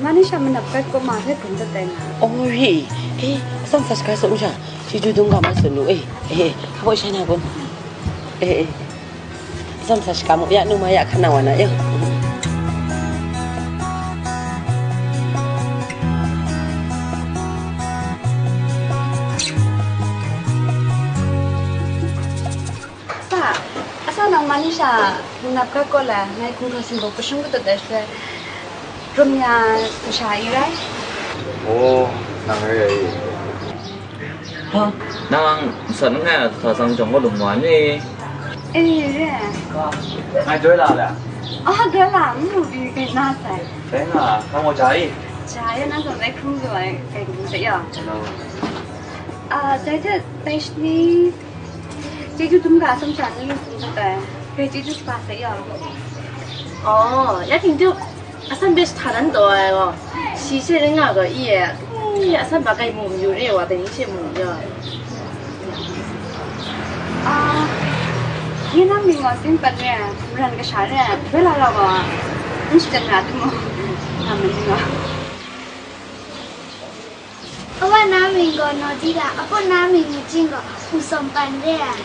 Manisha manap kat ko ma hpe gun dat dai nga. Oh, ri. Eh, atsawm sa shaga su, Usha. Chyeju dum ga ma tsun lu, eh, eh, eh, hpa baw shai na kun. Eh, eh. Atsawm sa shaga mu, ya nu ma ya hkan na wa na, ya. Sa, asa nang Manisha manap kat kaw la, ngai hkungga sumpu kashung katut ai shaloi, rum ya kasha i rai? Oh, nang re ai. Ha, nang nsat n ngai a, sa sang jawng kaw lung wa ni? Eh, re. Ngai doi la le. Ah, doi la, n mu pyi, kai na sai. Dai nga, nang wa ja i? Ja e, nang zawn dai hkrum zaw ai, kai kabu sai ya. Hello. Ah, dai hte, Thanks ni. Chyeju dum ga, atsawm sha ni sum sat ai. Hpe chyeju kaba sai yaw. Oh, ya ting tu, atsawm hpe sahta nan taw ai gaw, shi she ring nga gaw i e. Ai, atsawm ba kai mu mayu re wa, dai ni she mu yaw. Ah, ni nang mying gaw sin pan re ai, maran kasha re ai, bai la rau gaw, n shachyen ra tim gaw, nga ma ni gaw. Awa na mying gaw Nawdi la, apu na mying Majing gaw, Wu Sawm Pan re ai.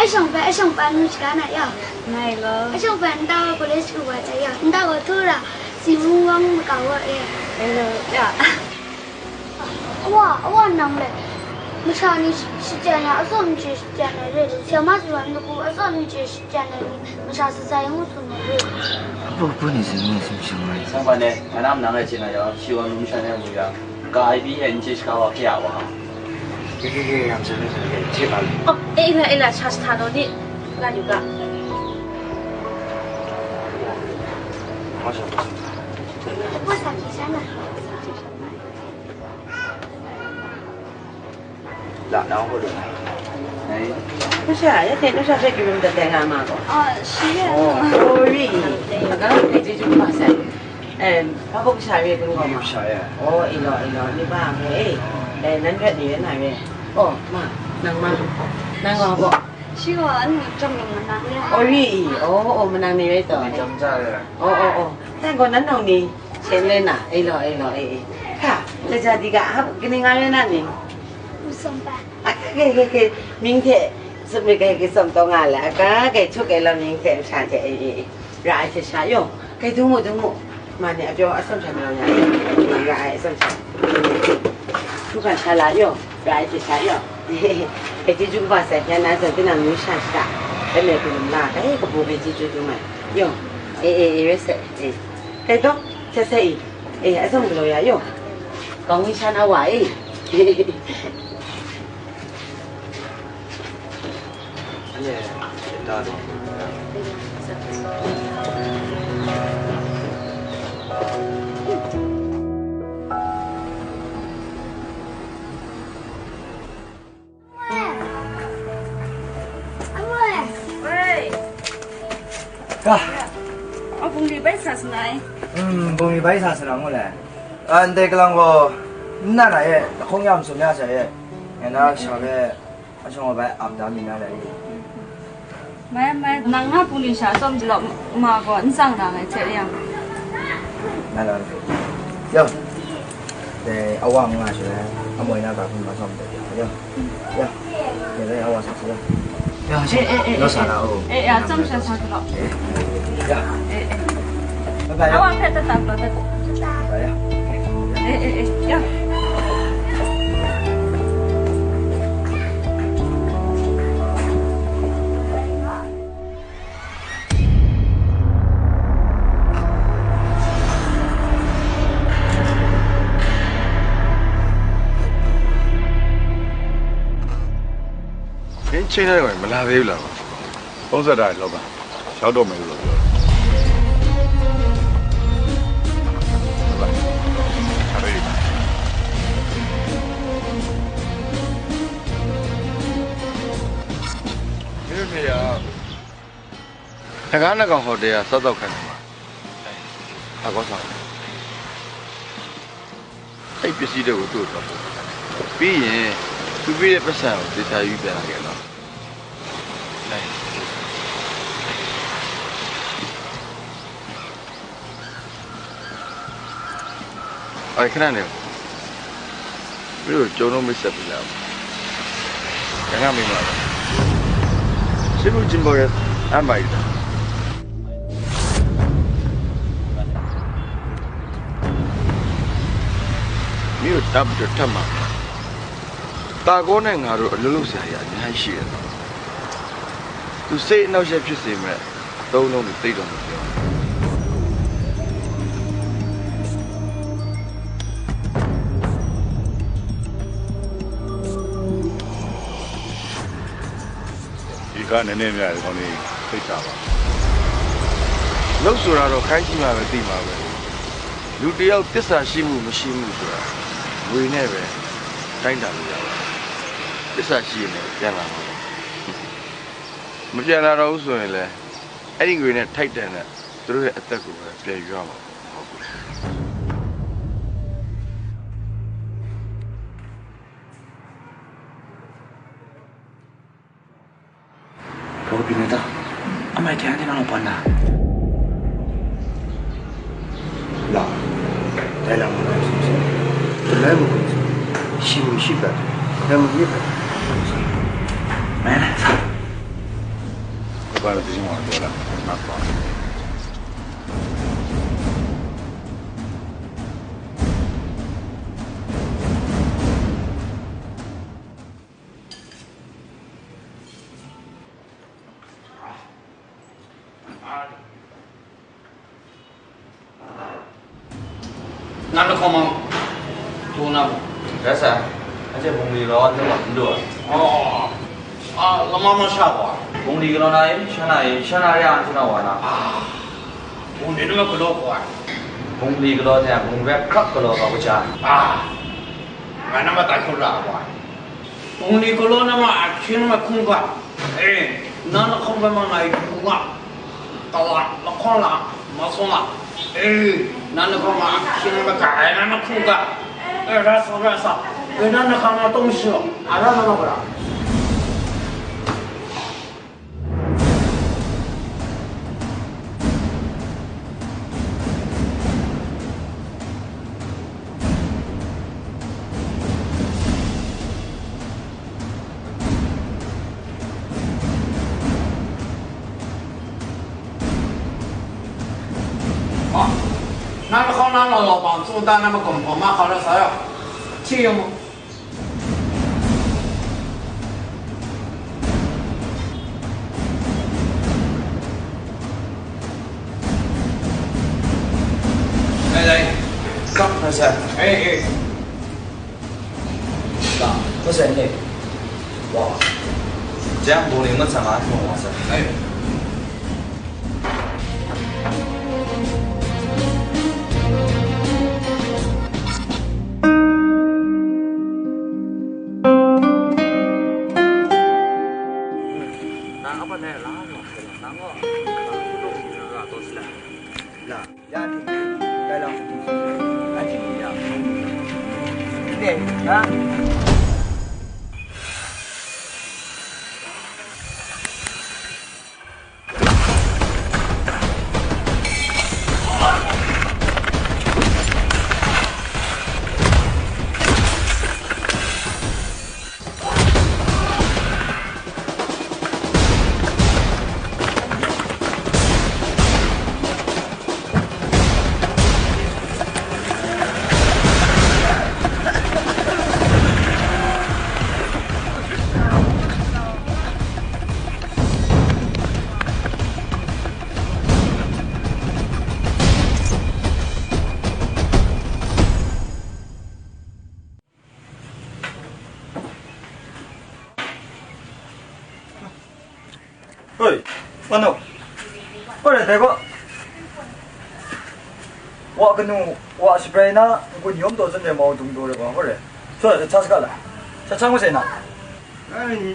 Ashawng hpe ashawng pan mu shaga na yaw. Ngai gaw. Ashawng hpe nta wa college ku wa jai yaw, nta wa htu ra, si mu wang makau wa e. Hello, ya. Awa, awa nang le, masha ni sh-, shachyen ai, atsawm n chye shachyen ai re lu, si ma si wa n lagu, atsawm n chye shachyen ai ni, masha sasai ngu tsun ai re lu. Apu, apu ni sin ngu sin shing ai. Sang pa ne, nga nam nang ai chye na yaw, shi wa nu masha ni a mu ya. Ka ai pyi e n chye shaga wa hkye a wa. Ke, ke, ke, yang chye, ke, ke, chye ma lu. Oh, e, e la, e la, sha sahta naw ni, la yu ga. Ma sha, ma sha. Wa sa ki sha na. La, nang hku lu na. Ai. Nusha, ya te nusha hpe kyum dat ai nga ma gaw. Ah, shi ya. Oh, oh, ri. Aga, ai, chyeju kaba sai. Em, hpa buk sha re kun gaw ma? Sha ya. Oh, ilo, ilo, ni ba hpe, eh, eh, nan rat ni rai na re. Oh, ma, nang ma, nang wa gaw. Shi gaw, anu, jam ni manang re. Oh, ri, oh, oh, manang ni rai taw. Ni jam ja re. Oh, oh, oh. Nang gaw nan nang ni, shen le na, ilo, ilo, eh, eh. Hka, kaja di ga, hap, kaning nga re na ni? Wu Sawm Pan. Aka, ke, ke, ke, mying hte, tsup myit ai, ke, tsawm taw nga le, aka, ke, htuk ai lam mying hte, masha hte, eh, eh, eh. Ra ai hte sha yaw, kai dung mu, dung mu. Ma ni a pyaw atsawm sha malang ya, ra ai atsawm sha. Hkruhkra sha la yaw, ra ai hte sha yaw. Kai chyeju kaba sai, ya na zawn tinang nu sha shada. Dai me hku lum la, kai kabu kai chyeju dum ai. Yaw, e, e, e, rai sai, e. Kai gaw, sat sai i. E, atsawm galaw ya yaw. Kau ni sha na wa e. 喂， ga, a bungli bai sa sa na ai. Hmm, bungli bai sa sa na ngu le. A, ndai kalang gaw, n na na e, lahkawng ya masum ya sa e. Ngai na sha hpe, a shawng ai bai ap da mi na le. Mai, mai, nang nga bungli sha tsawm jalaw ma gaw, n tsang na ngai hte yang. Na la, yo. Dai awa nga shaloi, amoi na ga hpung ga tsawm de, yo. Ya. Ya, ya, awa sa sa. Ya, eh, eh, eh, lo sa na o. Eh, ya, tsam sha sa lo. Ya. Eh, eh. Bye bye. Awa pet ta ta lo ta. Bye ya. Eh, eh, eh, ya. မင်းချိန်လိုက်ပါမလာသေးဘူးလား။ ဖုန်းဆက်တာလည်းလောက်ပါ။ ရောက်တော့မယ်လို့တော့ပြောတယ်။ ဟုတ်ပါ။ ဒါပဲ။ မင်းတို့နေရာ နဂါးနဂါးဟိုတယ်က စားသောက်ခိုင်းမှာ။ ဟာကောင်းဆောင်။ အဲ့ပစ္စည်းတွေကိုသူ့ကိုတော့ပို့ပေး။ ပြီးရင် သူပေးတဲ့ပတ်စံကိုသေချာယူပြန်လာခဲ့နော်။ အဲ့ ခဏနေ။ မင်းတို့ ကျုံတော့မိတ်ဆက်ပေးလိုက်အောင်။ တခါမိမ။ စိတ်မူကျင်ပေါ်ရဲ့ အမိုက်တာ။ မင်းတို့ တမ်းပြီးတော့ ထပ်မှာ။ တာကောနဲ့ငါတို့ အလုပ်လုပ်စရာကြီး အများကြီးရှိတယ်။ သူစိတ်အနှောက်အယှက်ဖြစ်စေမဲ့ သုံးလုံးကို သိပ်တော့မပြော။ ဒီကနည်းနည်းများ ဒီကောင်တွေ သိပ်တာပါ။ လုပ်ဆိုတာတော့ ခိုင်းကြည့်မှပဲ သိမှာပဲ။ လူတစ်ယောက် သစ္စာရှိမှု မရှိမှုဆိုတာ ငွေနဲ့ပဲ တိုင်းတာလို့ရပါတယ်။ သစ္စာရှိရင်လည်းပြန်လာမှာပါ။ မပြန်လာတော့ဘူးဆိုရင်လည်း အဲ့ဒီငွေနဲ့ထိုက်တန်တဲ့သူတို့ရဲ့အသက်ကိုပဲပြန်ယူရမှာပေါ့။ ဘောကပီနတာ အမိုက်ခံရတဲ့နောက်တော့ဘဏ္ဍာ လာ ဒိုင်လာမလို့ဆိုဆို တလဲမလို့ဆို ရှင်မရှိပဲ လဲမရပဲ မင်းနဲ့စား ဘာလို့ဒီမှာတော့လာမပါ နံပါတ်ခေါ်မှာ တူနာပေါ့ ဒါစား အဲ့ကျက်ဘုံလီလော နံပါတ်မလို့ အော် အာ လမမရှာကွာ ဘုံလီကလောနာရင် ရှမ်းနာရင် ရှမ်းနာရအောင်ကျွန်တော်ပါနော် အာ ဘုံနေတော့ကလောကွာ ဘုံလီကလောတဲ့ဘုံပဲခရပ်ကလောတော့ကြ အာ ငါနံပါတ်တခုလာကွာ ဘုံလီကလောနမအချင်းမခုံက အေး နားနှာခေါင်းဘက်မှာငါယူက ကလာ လခေါင်းလာ မဆုံးလာ အေး နားနှာခေါင်းမှာအချင်းမက အဲ နားနှာခုံက အဲ ရသ ရသ အဲ နားနှာခေါင်းမှာတုံးရှိ အရနားနှာခေါင်း 啊，那个好，那老老板做单，那么公婆嘛，好了啥呀？去用。来来，上，那是，哎哎。 ဒါ ဟုတ်စဲ့နေ ဝါ ကျန်ဘုံလေးမဆန်မှာထုံးဝါစဲ့ အဲ့ ဒါကဘာလဲလား ဒါက ဒါက လာ Ya, dai lang. Aji ya. Dai, ha? 喂，慢走。过来，大哥。 Wa kanu, wa shaprai na, nkun yawm taw zawn ai mau dung daw rai wa, hore. So, sa cha saga la. Sa cha ngu sai na? Ai,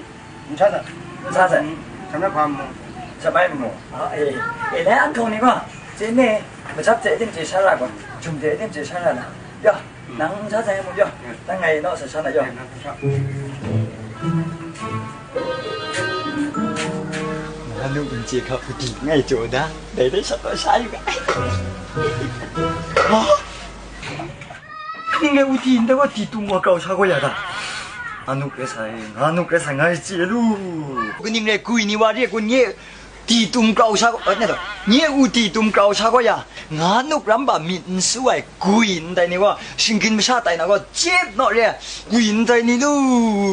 n cha sa. N cha sai. Sa na hpa mu. Sa bai mu. Ah, eh, eh, lai an kau ni ba? Sai ne, machap sai din sai sha ra ba? Jum sai din sai sha ra la. Ya, nang n cha sai mu ya. Nang ngai no sa sha na ya. Nga nu n chye hkap hpudi ngai jaw da, dai dai sha taw sha yu ga. Ha? Kaning rai u ti ndai wa ti tum wa grau sha gaw ya da? Nga nu grai sa e, nga nu grai sa ngai chye lu. Kaning rai gwi ni wa re kun ye ti tum grau sha gaw, eh, ne taw, nye u ti tum grau sha gaw ya? Nga nup ram ba myit n su ai gwi ndai ni gaw, shinggyim masha tai na gaw, chyip naw re ai gwi ndai ni lu,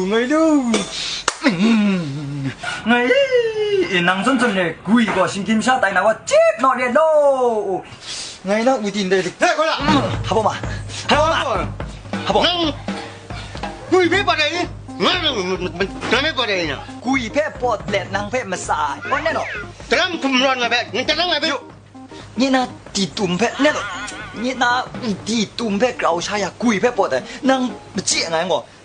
ngai lu. Ngai, e, nang zawn zawn re gwi gaw, shinggyim masha tai na gaw, chyip naw re lo. Ngai na u ti ndai lu. He, hpa la? Hpa ma? Hpa ma? Hpa ma? Nang gwi hpe pat ai ni? Nga nang, nang hpe pat ai na? Gwi hpe pawt let nang hpe matsa ai. Hpa ne naw? Taram hkum rawn nga hpe, nang taram nga hpe. Nye na ti tum hpe, ne law, nye na ti tum hpe grau sha ya, gwi hpe pawt ai, nang machye nga yang gaw,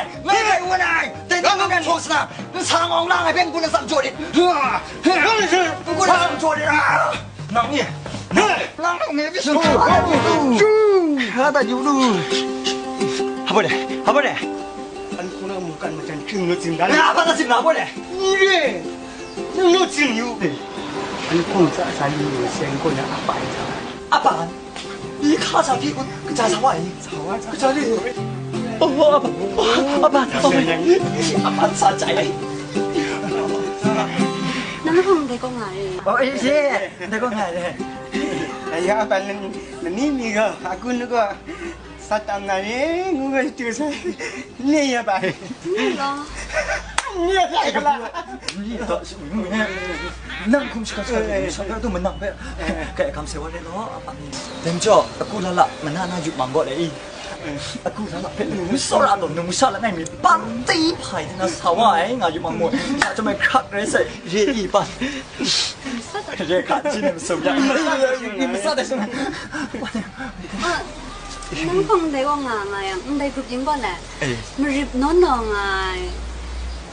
ai, ngai rai wan ai. Dai ni ngai hpawt sa na, nsa ngawng lang ai hpe n-gun atsam jaw rit. N-gun atsam jaw rit. Nang ni, nang, nang ni, bisa. Haba de, haba de. An hkung na mungkan majan hkying nu tsim dan. Ya, hpa na tsim na, hpa de. Ni re. Nang nu tsim yu. An hkung sa sa ni nu seng ko na apa ai sa. Apa? Ni hka sa hpyi kun, kaja sa wa ai. Sa wa, sa. Kaja ni. Oh, apa? Apa? Apa? Apa sa jai ai? Nang hkung dai kau nga re. Oh, eh, ye. Dai kau nga re. Ai ya, apa ni, ni ni ga, aku nu ga. Satan na ni ngu ga tu sa. Ni ya ba. Ni lo. Ni ya ba la. Ni ya ba. Nang hkum shaka shaka, shaka tu menang pe. Kai kam se wa le lo, apa ni. Dem jo, aku lala, mana na yu mang go le i. Aku lala pe, nung sora to, nung sara ngai mi, pang ti phai na sa wa ai, nga yu mang mo. Sa tu mai krak re sai, ye i pa. Ye ka, jin ne so ya. Ni sa de so. Ah, nang hpang ndai gaw nga nga yang, ndai grup yin gaw le. Eh. Marip naw naw nga ai.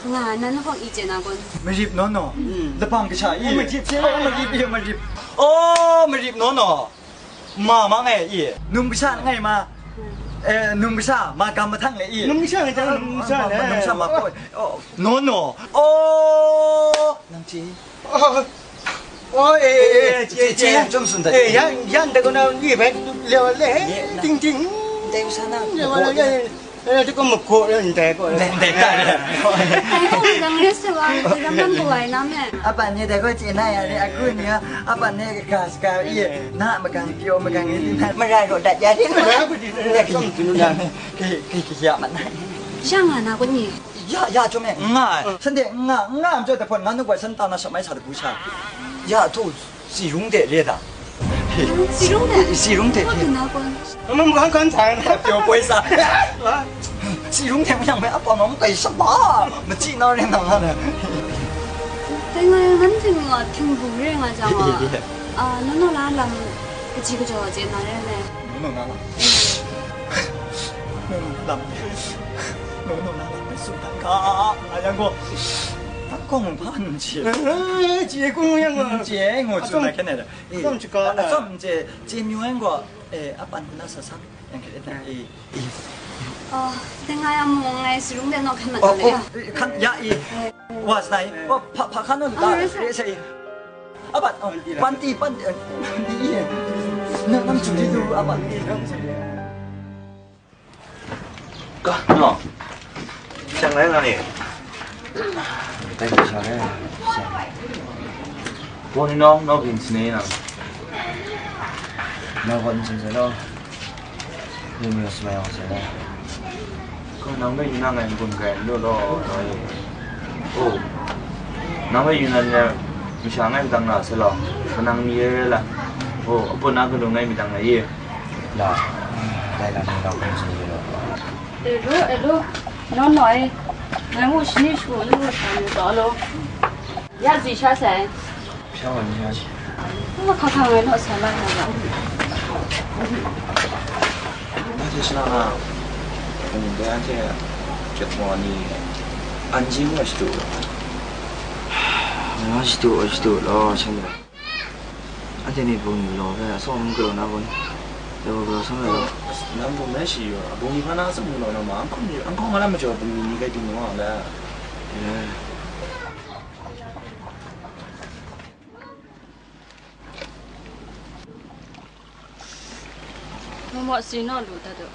Nga nan hpang i chye na kun. Marip naw naw? Mm. Lapang kasha i. Eh, marip se. Oh, marip i, marip. Oh, marip naw naw. Ma ma ngai i. Num kasha ngai ma. Mm. Eh, num kasha, ma gam mahtang le i. Num kasha ngai jang, num kasha ma, le. Num kasha ma ko. Oh, naw naw. Oh, nang chye. Oh, oh, eh, eh, eh, eh, chye, chye, chye, chye. Yang chyum tsun dat. Eh, yang, yang da ko na ni bai le wa le. Ye, na. Ting ting. Dai usa na. Le wa le. Eh, tu ko mo ko le, dai ko le. Dai, dai, dai. Ai ko dang le se wa, ram ram ko ai na me. Apa ni dai ko chye na ya ni, aku ni ya, apa ni ka ska ye, na magang pyo magang ni na, marai ro dat ya ni. Marai ko di, marai ko di, na. Ke, ke, ke ya ma na. Yang ana ko ni. Ya, ya, chyum e, nga ai. Shanhte n nga, n nga ai majaw, dai hpawt nga nup ai, shan tau na shap mai sa dagu sha. Ya, htu, si rung de re da. Si rung de? Si rung de re. Hpa na kun? Mama mung kan sa na. Pyo poi sa. Si rung de yang mai apa ma kai sa ba. Ma chi na re na nga na. Dai nga nan ting nga ting bu re nga jang wa. Ye, ye. Ah, no no la lam kaji kajaw je na re ne. No no la lam. Nung lam, nung nung nang lam bai tsun dan ga, nga yang gaw, hpa kawng hpa n chye. Eh, chye kung yang a. N chye, ngu tsun dan hkyen e da. Eh, atsawm chye, chye myu yang gaw, eh, apan hku na sa sa, yang hkyen e da. Eh, eh. Oh, dai nga yang mung ngai si rung de naw hkyen mat na le ya. Oh, eh, hkan, ya, eh. Eh. Wa sa na, eh. Oh, hpa, hpa hkan naw lu da, eh, sa, eh. Abat, oh, panti, panti, eh, panti, eh. Nang, nang chyu di du, abat. Ka, no. Shang lai na ni. Dai ka sha lai. Bo ni nong, no bin sini nang. No bon sin sa lo. Ni mi sma yong sa lo. Ko nang bai yu na ngai n-gun kai n lu law, ngai. Oh. Nang bai yu na ni masha ngai madang na sa law, manang mi re re la. Oh, apu na galu ngai madang na ye. La, dai la nang dau kan sa ye law. E lu, e lu, naw naw e, ngai ngu shani shagu n lu sha mu taw law. Ya zwi sha sai. Hpya wa ni ya shi. Nwa hkahkang ai naw sa la na ga. Na hte shana na, kung de anhte a chyat maw ni, an ji ngu ai shadu. Nga shadu, shadu law, shanhte. Anhte ni bungli galaw hpe atsawm n galaw na bun? Dai wa galaw sha ai law. Nang bung rai shi yaw, bungli hpa na atsawm galaw na ma, anhkawng ni, anhkawng a lam majaw bungli ni kai ting naw a le? Eh. Mama si naw lu dat daw.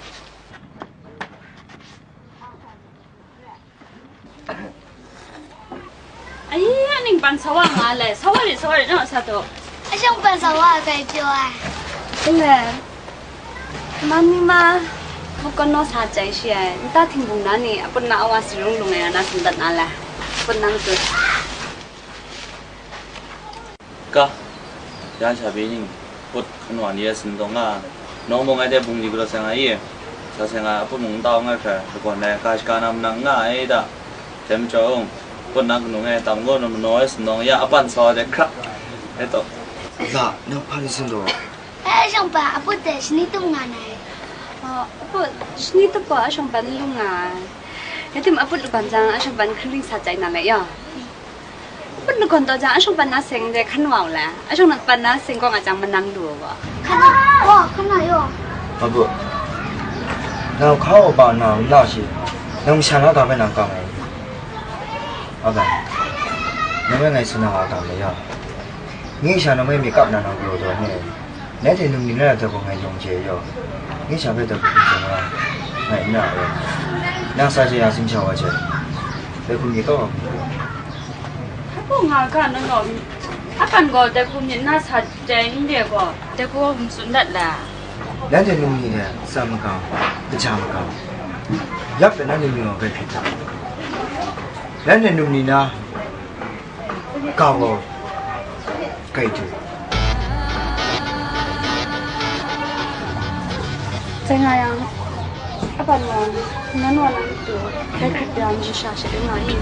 Ai, aning pan sa wa nga le, sa wa rit, sa wa rit, naw sa daw. Ashawng pan sa wa kai pyaw ai. Kule, mami ma, makawn naw sa chyai shi ai, nta htingbung na ni, aput na awa si rung lung ai na, na tsun dat na le, aput nang tut. Ka, ya sha pyi ning, put hkan wa ni e sindawng nga, nawng bawng ai de bungli galaw sai nga i, sa sai nga, aput mung n tau nga hkra, lagawn ai ka shaka na manang nga ai da, dai majaw, put na kanu e tam gaw, manaw e sindawng ya, apan sa ai de hkra, e taw. Ga, nang hpa ni sindawng? E, ashawng pa, aput de shani tup nga na e. A, aput, shani tup gaw ashawng pa ni lung nga ai. Ya tim aput lagawn jang, ashawng pa ni hkring sa chyai na le ya. Put lagawn taw jang, ashawng pan na seng de hkan wa u le. Ashawng pan na seng kaw nga jang manang lu u gaw. Hkan wa, hkan wa yaw. Abu, nang hka wa ba na, na shi, nang masha na ga hpe nang kang ai. Abai, nang rai ngai tsun na wa kang le ya. Ngi sha nang hpe myit kap na nang galaw taw ni? Nanhte num ni na ra dai hku ngai yawng chye yaw, ngi sha hpe dai hku hkum hkum nga, ngai n na rai. Nang sa chye ya, tsun sha wa chye, dai hku myit kau wa hkum hkum. Hpa nga ga na gaw, akan gaw dai hku myit na sa chyai n re gaw, dai hku hkum tsun dat la. Nanhte num ni de tsa makau, kaja makau, yap de nanhte myit wa bai hkrit hta. Nanhte num ni na Ka gaw kai du. Dai nga yang, apan gaw, nan wa nan du, dai hkrit ya masha sha sha nga i.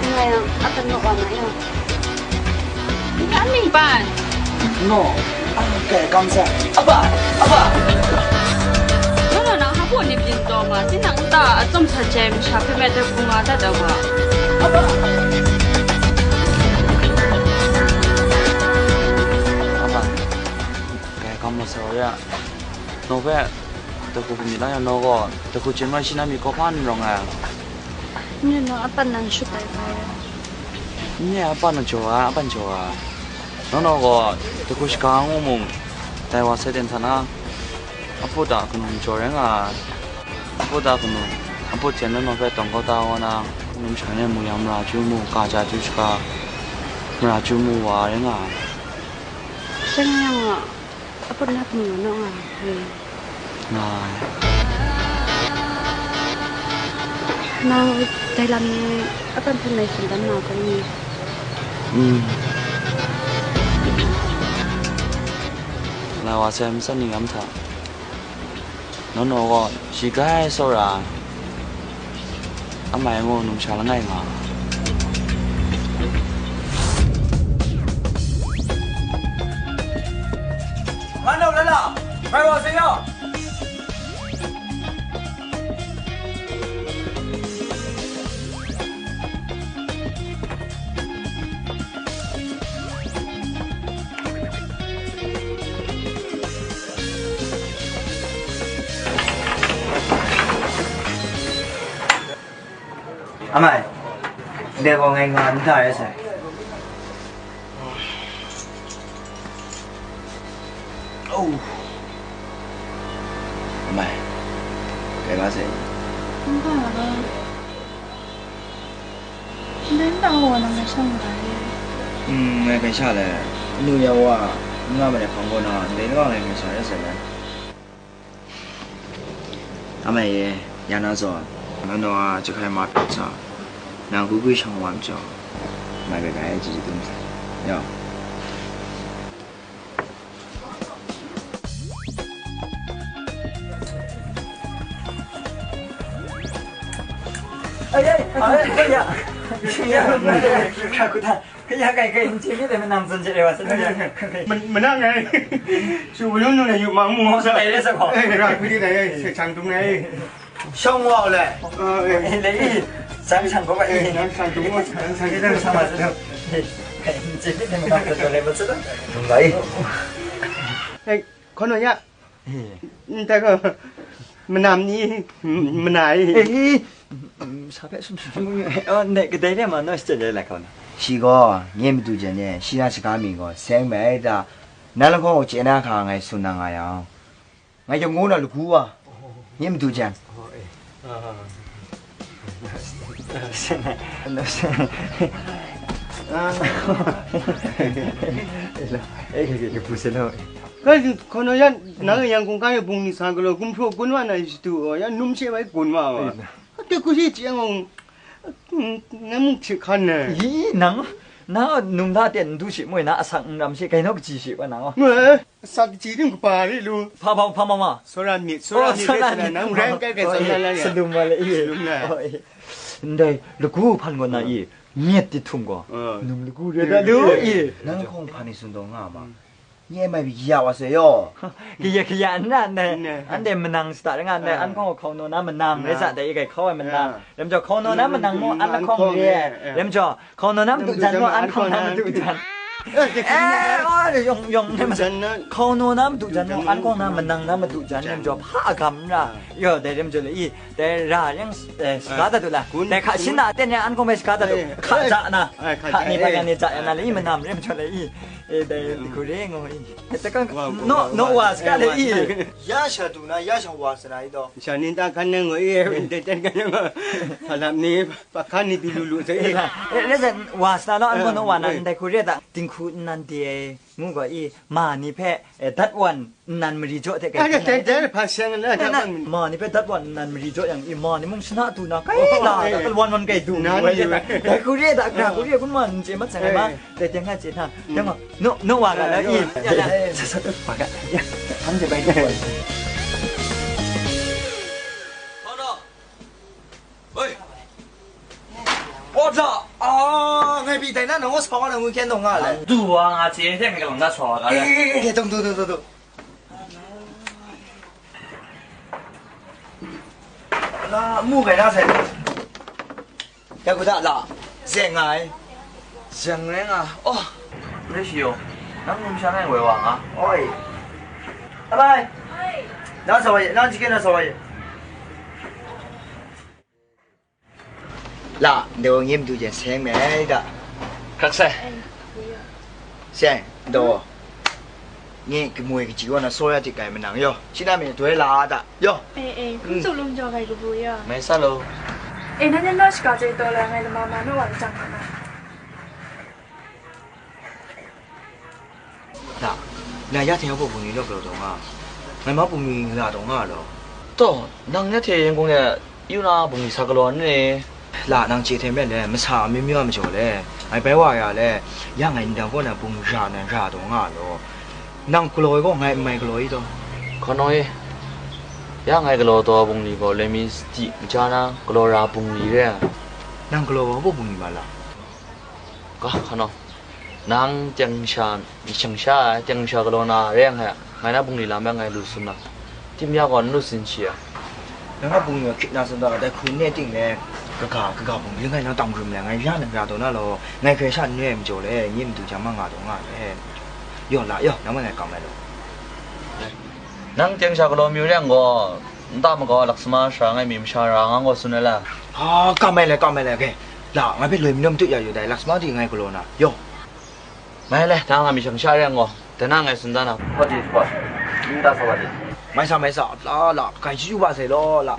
Dai nga yang, apan naw wa na yang. Nga ning pan. No. Ah, kai kamsa. Apa? Apa? Nono nang hpa ni byin taw ma, tinang nta a tsawm sa jai masha hpe met hkrum nga dat ai wa. Apa? Apa? Kai kam lo sa ya. No hpe, dai hku hkum myit la yang no gaw, dai hku chyen mai shi na myit kawhpa n rawng ai. Nye nang apan nan shut ai hpa ya. Nye apan nan jaw ai, apan jaw ai. Nono gaw, dai hku shaga ngu mung, dai wa sai ten hta na, aput a kanu majaw rai nga ai. Aput a kanu, aput hte nono hpe tawng kau ta wa na, numsha ni mu yang mara chyu mu, ka ja chyu shaga, mara chyu mu wa rai nga ai. Sheng yang a, aput na hkum naw nga ai. Nga ai. Nang dai lam ni apan hpe ngai tsun dan na hkrum ni? Mm. Ngai wa sai matsan ni ngam hta. Nono gaw shi grai tsawra ai. Amai ngu numsha langai nga. Nga nau lala, ngai wa sai ya. Amai, ndai gaw ngai nga n da rai sai. Oh. Amai, kai ga sai. N ga na. Ndai n da wa nang ngai shang nga ai. Mm, ngai kai sha le. Nu ya wa, n nga ma ai hpang gaw na, ndai n ga ngai kai sha ya sai le. Amai e, ya na zawn, nang naw a jahkai ma pyaw sa, nang gwi gwi shang wa majaw, mai bai bai ai chyeju dum sai. Yaw. Ai, ai, ai, ai, ya. Ya, ya, ya. Kaya kai kai, n chye myit dai, manang tsun chye ai wa, sa ya. Man-, manang ai. Shu wu yung nung na yu mang mu sa. Dai le sa ko. Eh, ra ku di dai, eh, se chang tung ai. Shawng wa le. Eh, eh. Le i, sang sang ko ba i. Sang tung wa, sang sang. Sang ma sa. N chye myit dai, manga hpe taw lai mat saw na. Num la i. Hei, hkaw naw ya. Eh. Ndai gaw, manam ni, mana i. Eh, sa hpe sum sum sum. Oh, ndai, kadai re ma naw shachyen ai lai hkaw na. Shi gaw, nye madu jan e, shi na shaga mi gaw, seng mai ai ta, nang lahkawng chye na hka ngai tsun na nga yang. Ngai yawng ngu na lagu wa, nye madu jan. Hkaw naw yan, nang e yang hkungga e bungli sa galaw, gumhpraw gun wa na shadu gaw, ya num she bai gun wa wa. Ate hku shi chye ngu, ngai mung hti hkan ne. Yi, nang, nang num la ten n du shi moi, na asak n ram shi, gainaw kaji shi wa nang. Asak kaji ting kaba ri lu. Hpa, hpa, hpa, ma, ma. Tsawra myit, tsawra myit, tsawra myit, nang rai kai kai, oh, tsawra la ya. Salum wa le, i. Salum la. Oh, i. Ndai, lagu hpan gaw na i, myit ti htum gaw. Num lagu re da lu, i. Nang hkawng hpan ni tsun taw nga ma. Nye mai pyi ya wa se yaw. Kaya, kaya, n na, n na, anhte manang sata rai nga, n na, an hkawng hkaw naw na manang rai sa, dai i kai hkau ai manang. Ram jaw, hkaw naw na manang mu, an hkawng re. Ram jaw, hkaw naw na madu jan mu, an hkawng na madu jan. Eh, oh, yawng, yawng, ne ma jan na. Hkaw naw na madu jan mu, an hkawng na manang na madu jan, ram jaw, hpa agam n ra. Yaw, dai ram jaw le i, dai ra yang, eh, shaga dat du la. Dai hka shin na aten yang an hkawng bai shaga dat du. Hka ja na. Hka ni pa yang ni ja ya na le i, manam ram jaw le i. Eh, dai hku re ngu i. Eh, ta kan, wa, no, wa, no, wa, wa, shaga le i. Ya sha du na, ya sha wa sa na i daw. Sha nin ta hkan nang ngu i, eh, dai ten kan nang ngu. Hpa lam ni, pa hkan ni du lu lu sa i. Eh, le sa, wa sa na lo, an gaw no, wa na, eh, ndai hku re ta. Dinghku nnan de ai, ngu gaw i, ma ni hpe, eh, dat wan nnan mari jaw hte kai. Ah, dai, dai, dai, hpa seng na, eh, dat na, wan. Ma ni hpe dat wan nnan mari jaw yang i, ma ni mung shana du na, kai, oh, la, eh, da, wan wan kai du, na, wai, ni, da, wai. Dai hku re da, gra hku re, kun ma n chye mat sai, eh, ma. Dai teng nga chye hta. Mm. Dai ma, no, no wa ga la i. Ya, ya. Sa, sa, wa ga. Ya. Hang de bai de. Hkaw naw. Oi. Wa da. Ah, ngai pyi dai na, nang wa sa wa na ngu kyen dong nga le. Du wa nga chye hte ngai ka lang da sa wa ga le. Eh, eh, eh, eh, dong, dong, dong, dong, dong. La, mu gai na sai. Ya ku da la, zeng nga ai. Zeng rai nga. Oh, re shi yawng, nang numsha ngai woi wa nga. Oi. Abai. Na sa wa ye, nang chike na sa wa ye. La, ndaw nye madu jan seng me ai da. Hkrak sai. Seng, ndaw. Nye kamoi kaji wa na sawya tik ai manang yaw. Shi na me doi la da. Yaw. Eh, eh, hkum tsup lum jaw gai kabu yaw. Mai sa lo. Eh, nan yan na shaka jai taw la ngai lama ma naw wa jang ma na. Da, nang ya hte ya baw bungli naw galaw taw nga, ngai ma bungli nga taw nga law. Taw, nang ya hte Yangon de yu na bungli sa galaw n re? La, nang chye hte maren le, masa amyu myu a majaw le, ngai bai wa ya le, ya ngai ndang kaw na bungli ra na ra taw nga law. Nang galaw ai gaw ngai n mai galaw i taw? Hkaw naw e, ya ngai galaw taw bungli gaw loi mi sadi maja na galaw ra bungli re ai. Nang galaw wa baw bungli ma la? Ga, hkaw naw. Nang teng sha, myit shang sha ai, teng sha galaw na re ai, ngai na bungli lam yang ngai lu tsun na. Tim ya gaw n lu tsun shi ai. Nang na bungli hkrit na tsun da, dai hku n ne ting le, kaga, kaga bungli ngai nang tam rum le, ngai ya nang ya taw na law, ngai hkrai sha n re ai majaw le, nye madu jang ma nga taw nga le. Yaw la, yaw, nang ma ngai kam ai law. Nang teng sha galaw mayu re yang gaw, nta magaw laksama sara ngai mi masha ra nga gaw tsun ai la. Ah, kam ai le, kam ai le, okay. La, ngai hpe loi mi naw matut ya yu dai, laksama di ngai galaw na, yaw. Mai le, dang na mi shang sha re yang gaw, dai na ngai tsun da na, hpa di, hpa, ning ta sa wa di. Mai sa, mai sa, la, la, kai chyu wa sai law, la.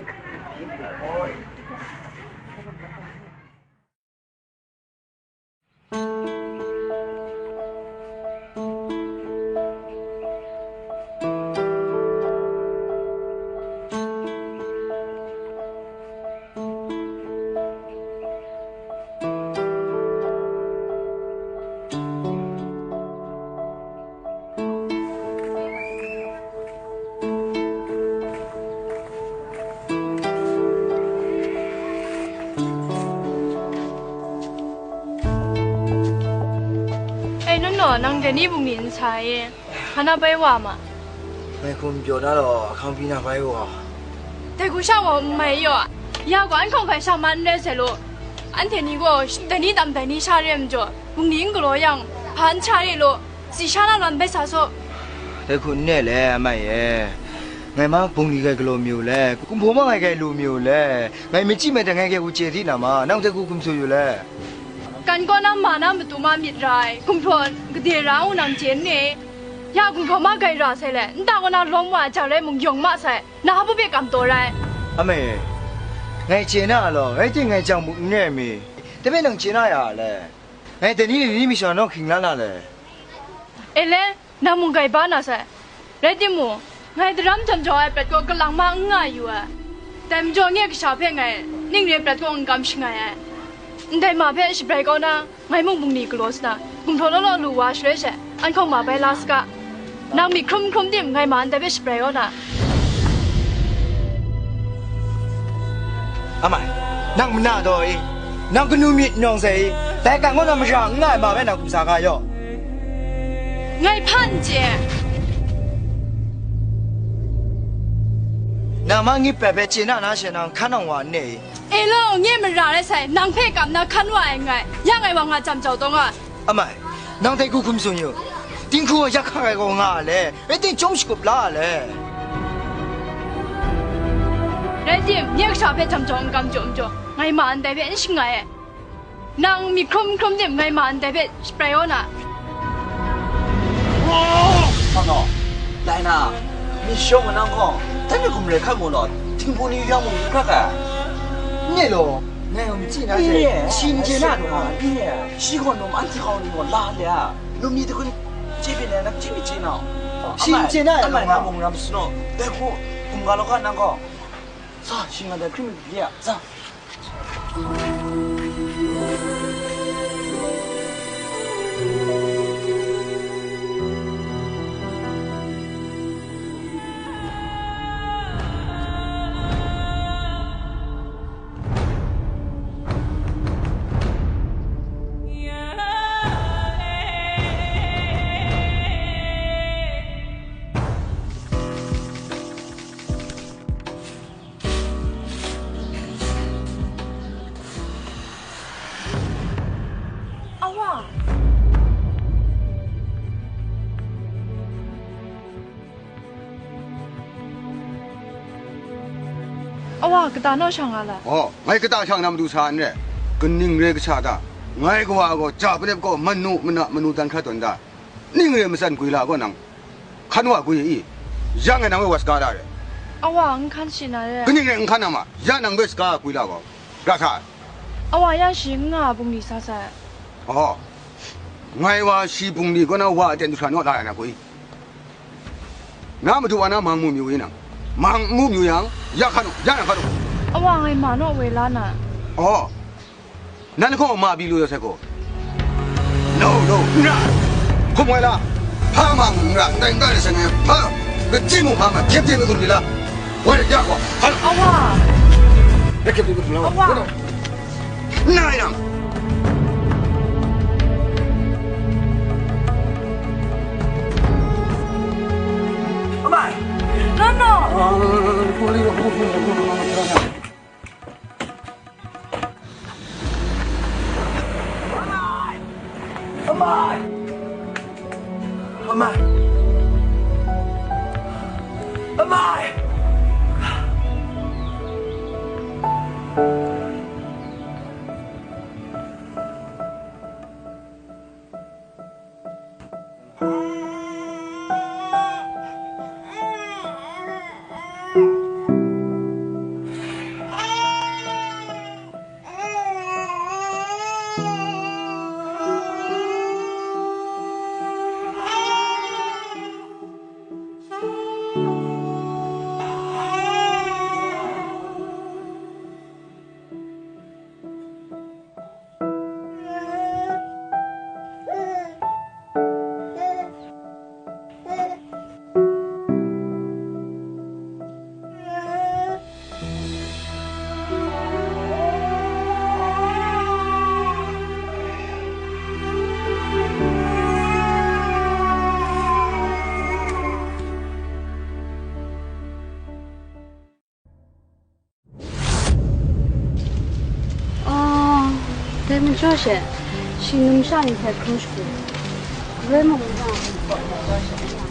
Ei, Nono, nang dai ni bungli n sa e, hpa na bai wa ma. Ngai hkum pyaw na law, ahkang pyi na bai wa. Dai hku sha gaw n mai yaw, ya gaw an hkawng hkai sha ma n rai sai law, anhte ni gaw dai ni tam dai ni sha re ai majaw, Bungli n galaw yang, hpa n sha re law, si sha na lawn bai sa saw. Dai hku n ne le, amai e. Ngai ma bungli grai galaw mi u le, kumhpaw ma ngai grai lu mi u le, ngai myit chyi mai dan ngai grai hku chye di na ma, nang dai hku hkum tsun yu le. Kan kaw na ma na matu ma myit ra ai, gumhpraw gade ra ngu nang chye n ni? Ya gumhpraw ma grai ra sai le, nta kaw na lawm wa ai jang rai mung yawng ma sai, na hpa hpe kam taw rai? Amai e, ngai chye na a law, rai timung ngai jang muk n re ai mi, dai hpe nang chye na ya a le? Ngai dai ni ni mi shawng naw hking la na le? E le, nang mung grai ba na sai. Rai timung, ngai daram jam jau ai prat kaw kalang ma n nga yu ai. Dai majaw nye kasha hpe ngai ning re prat kaw n kam shangai ai. Ndai ma hpe shabrai kau na, ngai mung bungli galaw sa na, gumhpraw law law lu wa shaloi she, an hkawng ma bai la saga. Nang myi hkrum hkrum tim ngai ma ndai hpe shabrai kau na. Amai, nang mana daw i? Nang kanu myit nawng sai i? Dai kan kaw na mara n nga ai ma bai nang hkum sa ga yaw. Ngai hpa n chye. Nang ma ngi prat bai chye na na she nang hkan nang wa n ne i? E law, nye mara rai sai, nang hpe kam na hkan wa ai nngai, ya ngai wa nga jam jau taw nga. Amai, nang dai hku hkum tsun yu. Dinghku gaw yak hkak ai gaw nga a le, rai timung, chyawm shagup la a le. Rai tim, nye kasha hpe jam jau n kam jaw majaw, ngai ma ndai hpe n shangai ai. Nang myi hkrum hkrum tim ngai ma ndai hpe shabrai kau na. Ano, lai na, myi shawng nang gaw, dai mi hkum rai hkat mu law, dinghku ni yang mung n hkrak ai. Nye law, ngai gaw machyi na she, shi n chye na lu nga. Shi gaw num anhte hkau ni gaw la le a, num ni dahkun chye byin ai, nang chye myit chye na. Shi n chye na lu nga. Amai na mung ram sano, dai hku, hkum ga law ga nang gaw. Sa, shi nga dai hkring myit li a, sa. Awa! Awa, kata naw sha nga la? Oh, ngai kata sha na matu sa n rai. Kaning rai kasha ta? Ngai kawa gaw ja panep gaw manu mana manu dan hkra tawn da. Ning re matsan gwi la gaw nang hkan wa gwi i? Ya ngai nang hpe wa saga da re. Awa, n hkan shi na re. Kaning re n hkan na ma? Ya nang hpe saga gwi la gaw, ra sa ai. Awa, ya shi n nga bungli sa sai. Oh, ngai wa shi bungli kaw na wa aten du hkra naw la ai na gwi? Na madu wa na mang mu myu i nang? Mang n mu myu yang, ya hkan u, ya nang hkan u. Awa, ngai ma naw woi la na. Oh, nan gaw ma bi lu yaw sai gaw. No, no, n ra. Hkum wai la. Hpa mang n ra, ndai n ga de sai ngai hpa, kaji mung hpa ma, hkyep de mi gun mi la. Wai de ya gaw, hpa. Awa. Ya hkyep de mi gun la. Awa. Wai de. N na yang. Amai. No, no. Amai! Amai! Amai! Oh, dai majaw she, Shi numsha ni hpe hkrum shagu, galoi mung n ra ai hpe kaw na taw sha n nga ai.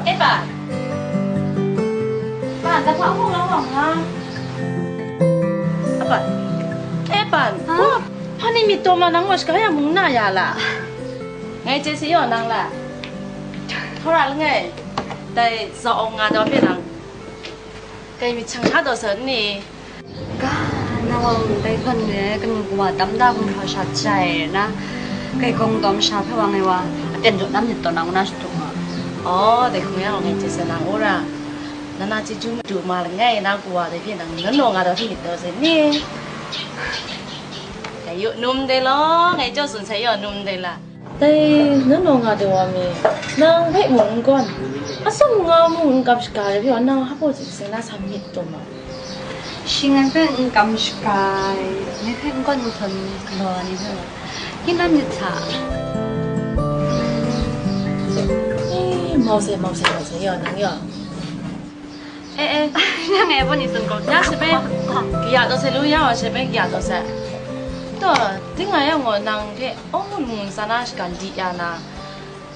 Evan, Evan, dai hpa hkawng lang wa nga. Evan, Evan, hpa ni myit taw ma nang gaw shaga ya mung na ya la? Ngai chye sa yaw nang la? Hkara langai, dai zaw awng nga daw hpe nang, kai myit shang sha taw sa n ni? Ga, nang wa dai zawn e, kanu kawa tam da gumhpraw sha jai na, kai kawng taw masha hpe wa ngai wa, aten jaw na myit taw nang na shatup nga. Aw, dai hkung yang ngai chye sa nang wora, na na chyeju madu ma langai na kawa dai hpe nang nan naw nga daw hte myit taw sa n ni? Ngai yu num dai law, ngai jaw tsun sai yaw num dai la. Dai, na naw nga de wa mi, nang hpe mung n gawn, atsawm nga mung n kam shaga ai hpe wa, nang hpa baw tsun na sa myit taw ma? Shi ngai hpe n kam shaga ai, ngai hpe n gawn n hkawn galaw ai ni hpe wa, hkyi na myit sa. E, mau sai, mau sai, mau sai, yaw, nang yaw. E, e, nang e, baw ni tsun gaw, ya, shi hpe kaya taw sai lu, ya wa, shi hpe kaya taw sai. Taw, ting nga yang gaw, nang hte awng mung mung tsa na shagan di ya na,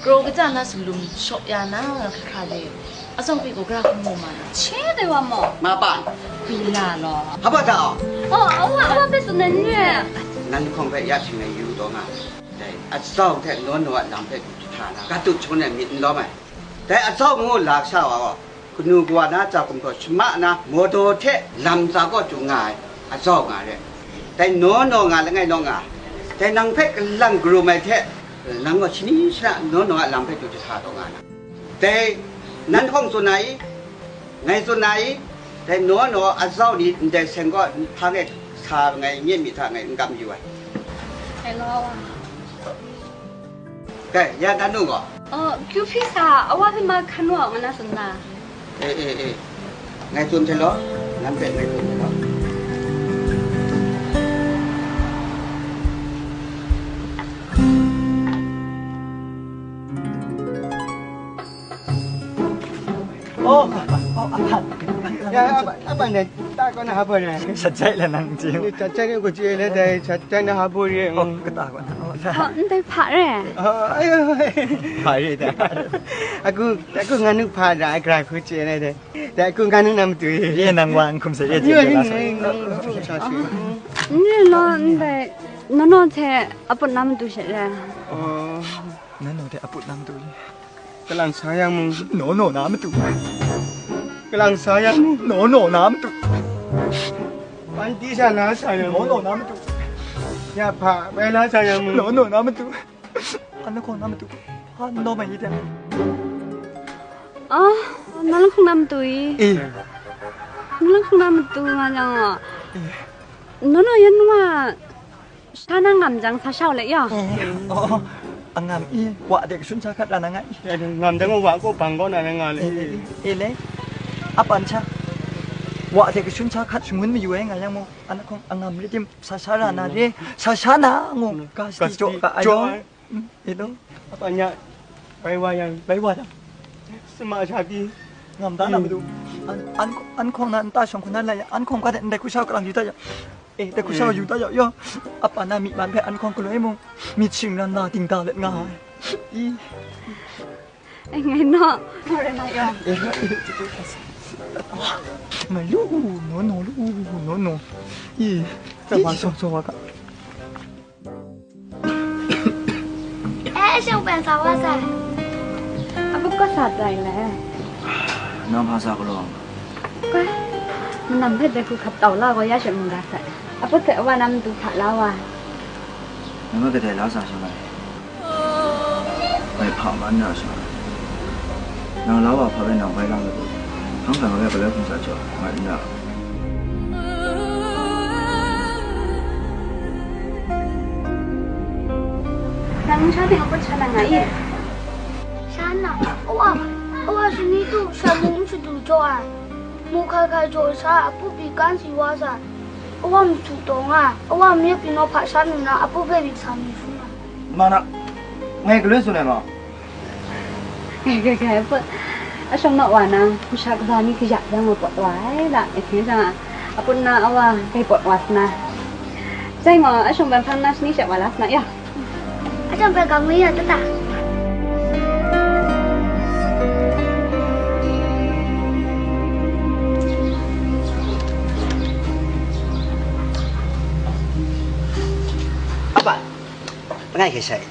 kraw kaja na salum shawp ya na, nga hkra hkra de, atsawm hpe gaw gara hkrum mu ma na. Che de wa maw? Ma pan. Pila law. Hpa ta aw. Oh, awa, awa hpe tsun na ni e. Nan hkawng hpe ya hting ai yu taw nga. Dai, azau hte naw naw a lam hpe du jahta na, ka tu htung ai myit n lawm ai. Dai azau ngu la kasha wa gaw, kanu kawa na ja gumhpraw shama na, mawdaw hte lam tsa kaw chyu nga ai, azau nga re. Dai naw naw nga langai naw nga, dai nang hpe kalang karum ai hte, nang gaw shani shana naw naw a lam hpe du jahta taw nga na. Dai nan hkawng tsun na i, ngai tsun na i, dai naw naw azau ni ndai seng kaw hpa ngai sa ngai nye myit hta ngai n kam yu ai. Hello. Kai, ya dan nu gaw. Oh, kyu hpyi sa, awa hpe ma hkan wa nga na tsun na. E, e, e. Ngai tsun hte law, nan hpe ngai tsun hte law. Oh, oh, apa. Ya, apa, apa ni? Tak kau nak apa ni? Sajai lah nang cing. Ni sajai ni aku cik ni dai, sajai nak apa ni? Oh, kata kau nak. Oh, ndai hpa re. Oh, ayo. Hpa re dah. Aku, aku nganu hpa dah, aku aku cik ni dai. Dai aku nganu nam tu. Ye nang wang kum se ye. Ye, ye, ye. Ni lo ndai, nono te aput nam tu se re. Oh. Nono te aput nam tu. Kalang sa yang mung. Nono na matu. Kalang sa yang mung. Nono na matu. Bai di sa na sa yang mung. Nono na matu. Ya pa, bai la sa yang mung. Nono na matu. Ano kong na matu. Ha, no mai ida. Ah, na lang kong na matu i. Eh. Na lang kong na matu nga jang a. Eh. Nono yan wa. Sha na ngam jang sa shau let yaw. Eh, oh, oh. Angam i, wa de kashun sa hkat ra na nga i. Ya, ngam jang wa ko bang ko na na nga le. Eh, eh, eh, le. Apan cha. Wa de kashun sa hkat shangun mayu ai nga yang mo. An hkong angam rit tim sa sha ra na re. Sa sha na ngo. Ka sti jaw ka ai lo. Hello. Apa nya bai wa yang bai wa dang. Sema sha pyi. Ngam da na madu. An, an, an hkawng na nta shawng hkuna lai, an hkawng ka de ndai hku shau kalang yu da ya. Eh, dai hku shau yu da ya, yo. Apa na myi man hpe an hkawng galoi mung, myit shingran na ding da let nga ai. I. Eh, ngai naw. Naw rai na yawng. Ngai lu, no, no, lu, no, no. I. Tsa wa, tsa, tsa wa ka. Eh, shang pen sa wa sai. Abu ko sa dai le. Nang hpa sa galaw? Kai. Manam hpe dai hku hkap tau la gaw, ya she mung ga sai. Abu hte awa nam du hpa la wa. Nang hpe kadai la sa sha mai? Ngai hpa man na sa. Nang la wa hpa rai nang bai la madu. Hpang hkra ngai bai galoi hkum sa jaw, ngai n ra. Nang sha de hkawt sha na nga i? Sha na, awa, awa shani tu sha mung n shadu jaw ai. Mu hkai hkai jaw sha, a pupi kan si wa sa, awa matu taw nga, awa myit pyi naw hpa sha nna, a pu hpe myit sa mi hpung nga. Ma na, ngai galoi tsun ai ma. Gai, gai, gai, a put. A shawng naw wa na, masha kaba ni kaya yang wa pawt wa ai, la, e hte jang a, a put na a wa, gai pawt wa sna. Jai ngaw, a shawng ban hpang na shani sha wa la sna, ya. A shawng ban gang mi ya ta ta. Aban, pangai hkrai shai.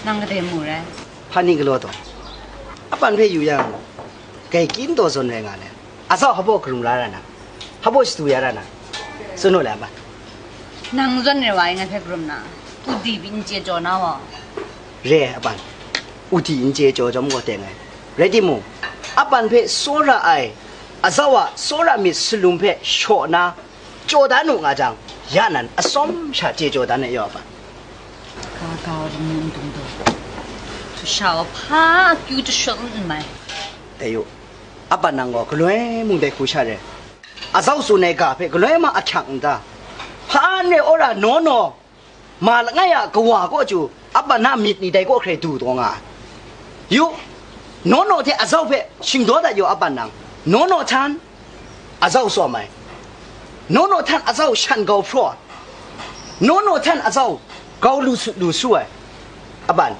Nang kadai mu rai? Hpa ni galaw taw. Aban hpe yu yang, gai kyin taw zawn rai nga le. Azau hpaw karum ra ra na, hpaw shadu ya ra na, tsun naw le, aban. Nang zawn rai wa e ngai hpe karum na, u di byin chye jaw na wa. Re ai, aban, u di n chye jaw jawm gaw teng ai. Rai timung, aban hpe tsawra ai, azau a tsawra myit salum hpe shaw na, jaw dan u nga jang, ya nan atsawm sha chye jaw dan ai yaw a, aban. Ga ga wa ring n dung dung. Htu sha wa hpa akyu jashut n mai. Dai yu, aban nang gaw galoi mung dai hku sha re. Azau tsun ai ga hpe galoi ma ahkyak n ta? Hpa n re wora naw naw, ma langai a kawa kaw chyu, aban na myit ni dai kaw hkrai du taw nga ai. Yu, naw naw hte azau hpe shingdaw dat yu, aban nang, naw naw htan azau tsawm ai, naw naw htan azau shan gau hpraw ai, naw naw htan azau gau lu su, lu su ai, aban,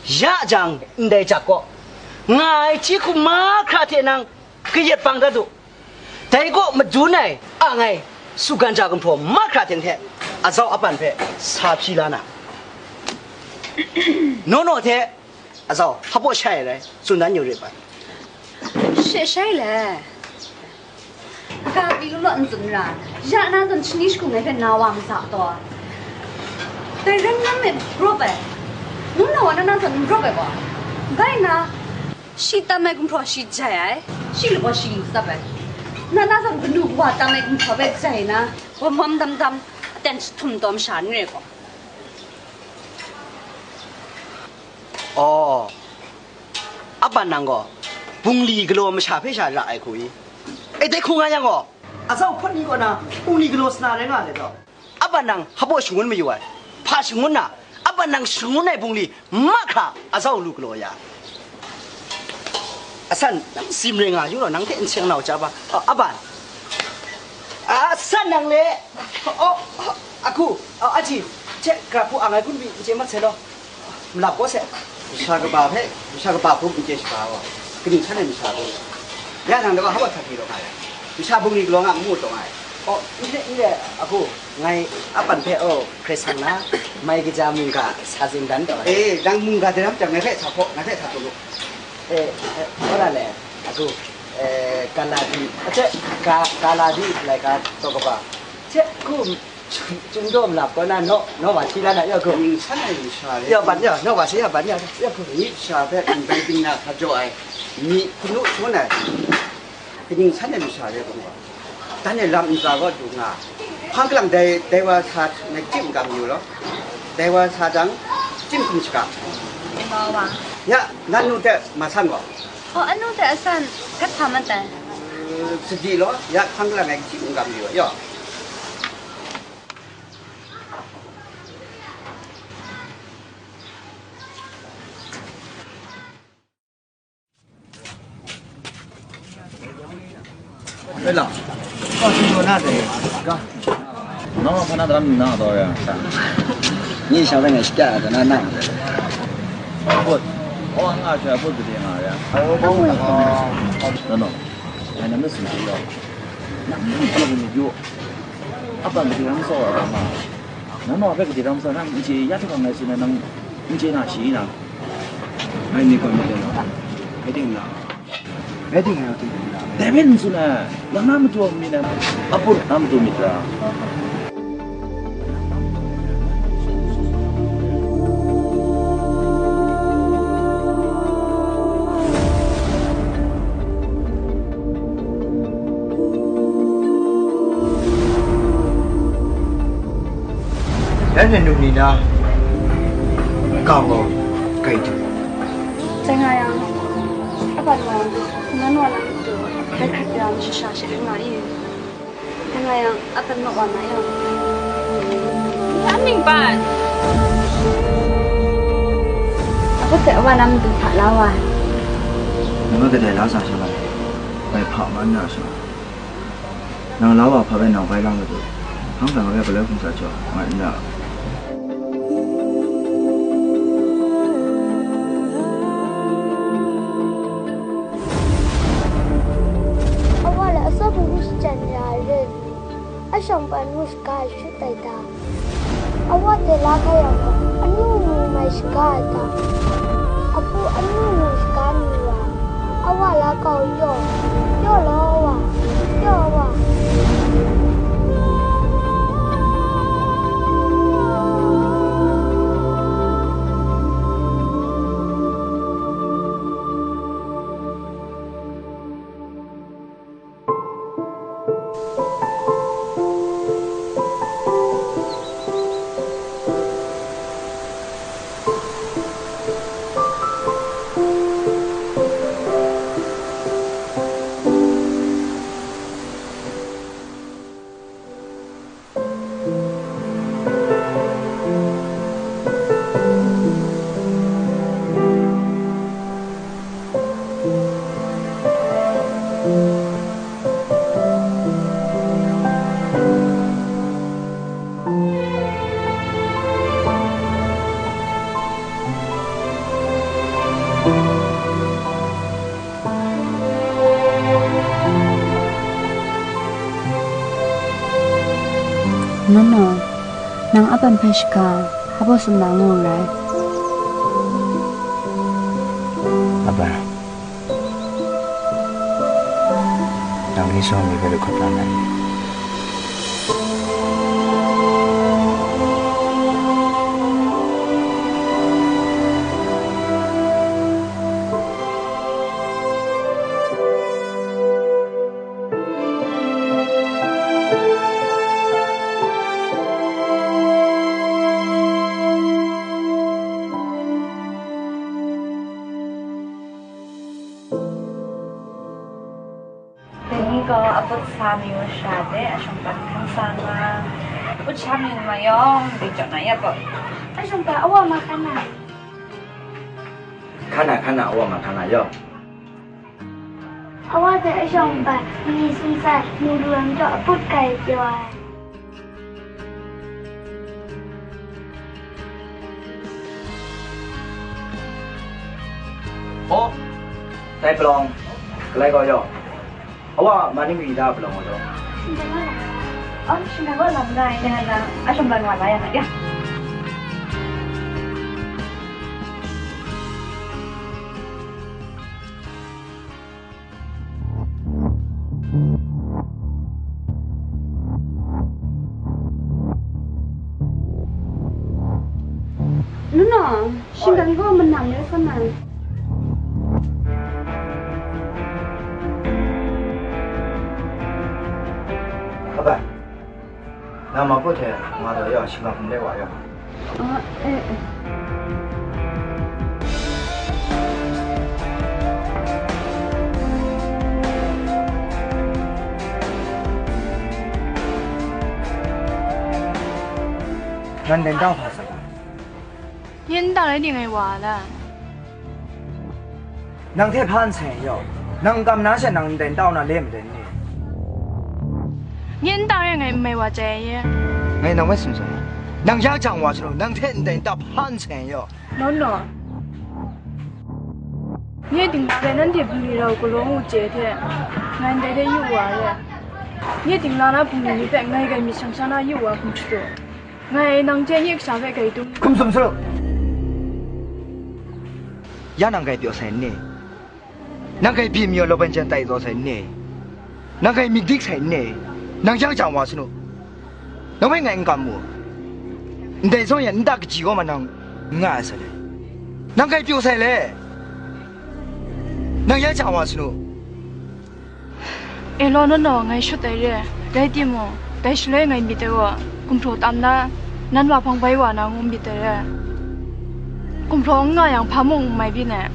ya jang ndai jak kaw, nga ai hti hkum mahkra hte nang kayat bang dat u. Dai kaw madun ai ang ai sugan ja gumhpraw mahkra teng hte azau aban hpe sa hpyi la na. Naw naw hte azau hpaw shai ai rai, tsun dan yu rit bai. She shai le. Ga pyi lu law n tsun ra, ya na zawn shani shagu ngai hpe na wa ma sa taw. Dai ram ram e rawp ai, ngu na wa na na zawn n rawp ai gaw, bai na, shi tam ai gumhpraw shi jai ai, shi lagaw shi lu tsap ai, na na zawn kanu kawa tam ai gumhpraw hpe jai na, wam wam dam dam, aten jahtum taw masha n re gaw. Aw, aban nang gaw bungli galaw masha hpe sha ra ai hku i? E, dai hku nga yang gaw, azau hpawt ni kaw na bungli galaw sa na rai nga let gaw, aban nang hpaw shangun mayu ai, hpa shangun na, aban nang shangun ai bungli mahkra azau lu galaw ya. Asan, nang tsim rai nga yu law, nang hte n seng nau ca ba? A, aban. Asan nang le, o, aku, a, aji, hte, gra hpu ang ai gun pyi, n chye mat sai law. Malap kaw se. Masha kaba hpe, masha kaba hpung n chye shaga wa, kaning san ai masha gaw, ya nang de wa hpa sa hkye law nga ai. Masha bungli galaw nga n mu taw nga ai. O, n re, n re, aku, ngai apan hpe, o, hkrai sang na, mai kaja mungga sa zing dan taw ai. E, nang mungga daram jang, ngai hpe sa hpaw, ngai hpe sa taw lu. E, e, wora le, aku, e, Galati, ace, Ga-, Galati laika taw kaba, hte, ku, Chyum daw malap kaw na, naw, naw wa hti la na, ya, ku. Ning san ai ning sha le. Ya, ban ya, naw wa si ya, ban ya, ya, ku. Myit sha hpe ndai ting na hkra jaw ai, myi hkunu shangun ai, kaning san ai ning sha le, ku wa. Dan e lam ntsa kaw du nga, hpang kalang dai, dai wa sa ngai chyim n kam yu law, dai wa sa jang, chyim hkum shaga. Naw wa. Ya, nan nu hte ma san gaw. O, anu hte asan, gat sa mat ai. Sadi law, ya, hpang kalang ngai chyim n kam yu, ya. Oi la. O, shi jaw na dai, ga. Nang hpa na daram ni na taw ya. Ni sha bai ngai shakya ai na na. Bot. O, nga sha bot bade nga ya. No, no. Ngai nam na sin shi yaw. Nang ni hpa na ni yaw. Apa gade ram sa wa ma. Nang naw hpe gade ram sa, nang n chye ya hte hkang ngai tsun ai, nang n chye na shi na? Ngai ni gaw myit dai naw, ngai ting na, ngai ting ngai ting na. Dai hpe n tsun ai, nang na matu a myit na, a put na matu myit ra. Dai hte nu ni na, Aw, kai du. Dai nga yang, apan wa, nan wa nan du, dai hkrit ya masha sha shi ring nga i. Dai nga yang, apan ma wa na yang. Yan ning ban. Apat te awa nam du hpa la wa. Nang kadai la sa sha la. Bai hpa man na sha. Nang la wa hpa bai nang bai lang madu, hpang hkrang rai galoi hkum sa jaw, ngai n ra. Awa le asaw hpung hku shachyen ya ai re ai ni? Ashawng pan ngu shaga ai shut tai ta? Awa hte la hkra yang gaw, anu ngu mai shaga ai ta? Apu anu ngu shaga mi wa, awa la kau yaw, yaw law wa, yaw wa. Nono, nang apan hpe shaga, hpa baw tsun na ngu nngai. Apan, nang ni sawng mi hpe lu hkap la na ni? Dai ni gaw a put sa mi masha de a shawng hkan hkan sa nga, a put sha mi ma yawng, dai jaw na ya gaw, a shawng hkan awa ma hkan na. Hkan na, hkan na, awa ma hkan na yawng. Awa hte a shawng hkan, ni sumsat, ni lu ai majaw a put kai pyaw ai. Oh, dai palawng, galai gaw yaw. Awa, ma ning ri da palawng gaw yaw. Shinggan wa lam. Oh, shinggan wa lam rai, na, na, a shawng hkan wa la ya na, ya. Nuna, shinggan gaw manam le sa na. Kabai. Nang ma hku hte nga taw yaw, shingkang hkum de wa yaw. Ah, eh, eh. Nan den tau hpa sa ga. Yin dang rai ting ai wa la. Nang hte hpa n sai yaw? Nang kam na sha nang ndai n tau na le maden ni? Nye n tang re ngai n mai wa chye ye. Ngai nang hpe tsun tsun ai. Nang ya jang wa sha nu, nang hte ndai n tau hpa n sai yaw? No, no. Nye dingla re nanhte bungli rau galaw ngu chye hte, ngai ndai de yu wa re. Nye dingla na bungli ni hpe ngai grai myit shang sha na yu wa hkum shadu. Ngai nang hte nye kasha hpe grai dung. Hkum sum saru. Ya nang grai pyaw sai n ni? Nang grai byin mayaw laban jan tai taw sai n ni? Nang grai myit dik sai n ni? Nang ya jang wa sanu. Nang hpe ngai n kam mu. Ndai zawn yan nta kaji kaw ma nang n nga ai sai le. Nang grai pyaw sai le. Nang ya jang wa sanu. E law, naw naw, ngai shut ai re, rai timung, dai shaloi ngai myit ai wa, gumhpraw tam na, nan wa hpang bai wa na ngu myit ai re. Gumhpraw n nga yang hpa mung n mai byin ai.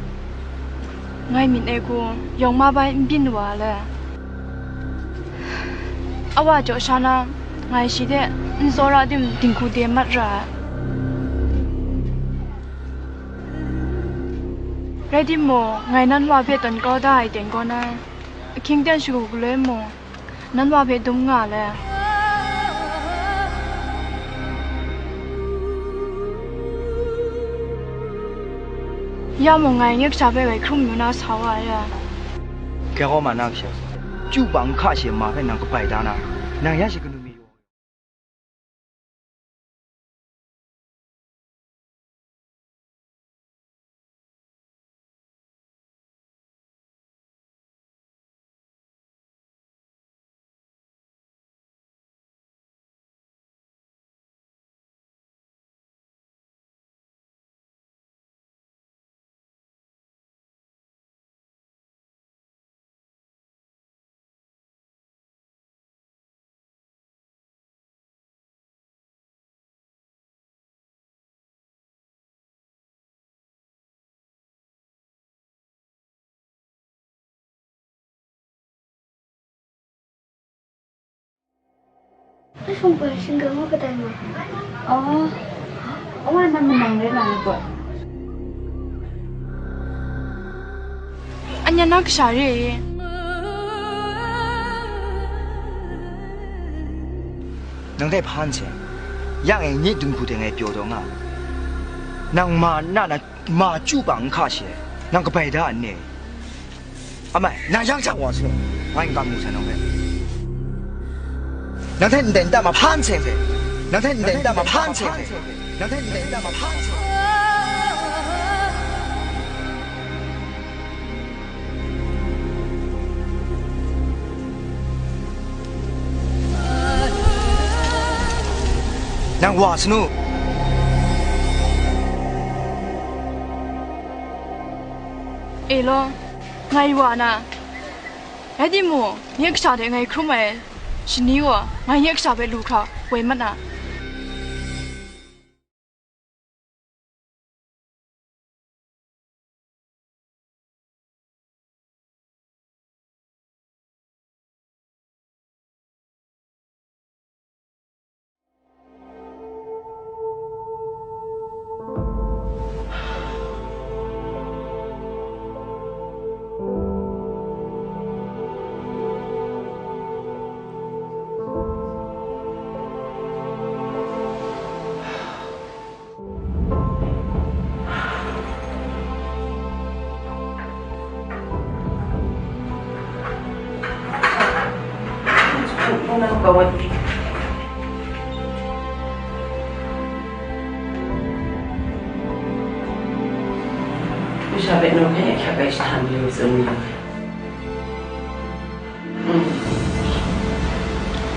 Ngai myit e ku, yawng ma bai n byin wa le. A wa jaw sha na, ngai shi de n tsawra tim dinghku de mat ra ai. Rai timung, ngai nan wa hpe tawn kau da ai ten kaw na, ahkying ten shagu galoi mung, nan wa hpe dum nga le. Ya mung ngai nye kasha hpe grai hkrum yu na sa wa ya. Gaw ma na kasha, chyu bang hka she ma hpe nang kabai da na, nang ya she kanu mi yaw. Aishung bai shingkang wa kadai ma? Oh, awa nan manang rai na ni gaw. Anya na kasha re. Nang dai hpan se, yang e nye dinghku de ngai pyaw taw nga. Nang ma na na ma chyu bang n hka she, nang kabai da n ne? Amai, nang yang jang wa su, ngai n kam mu sa nang hpe. Nang hte ndai nta ma hpan seng hte, nang hte ndai nta ma hpan seng hte, nang hte ndai nta ma hpan seng hte. Nang wa sanu. E law, ngai wa na, rai timung, nye kasha de ngai hkrum ai shani gaw, ngai nye kasha hpe lu hkra woi mat na. Masha hpe nau hpe ahkyak ai jahtan mayu tsun mu ai. Mm.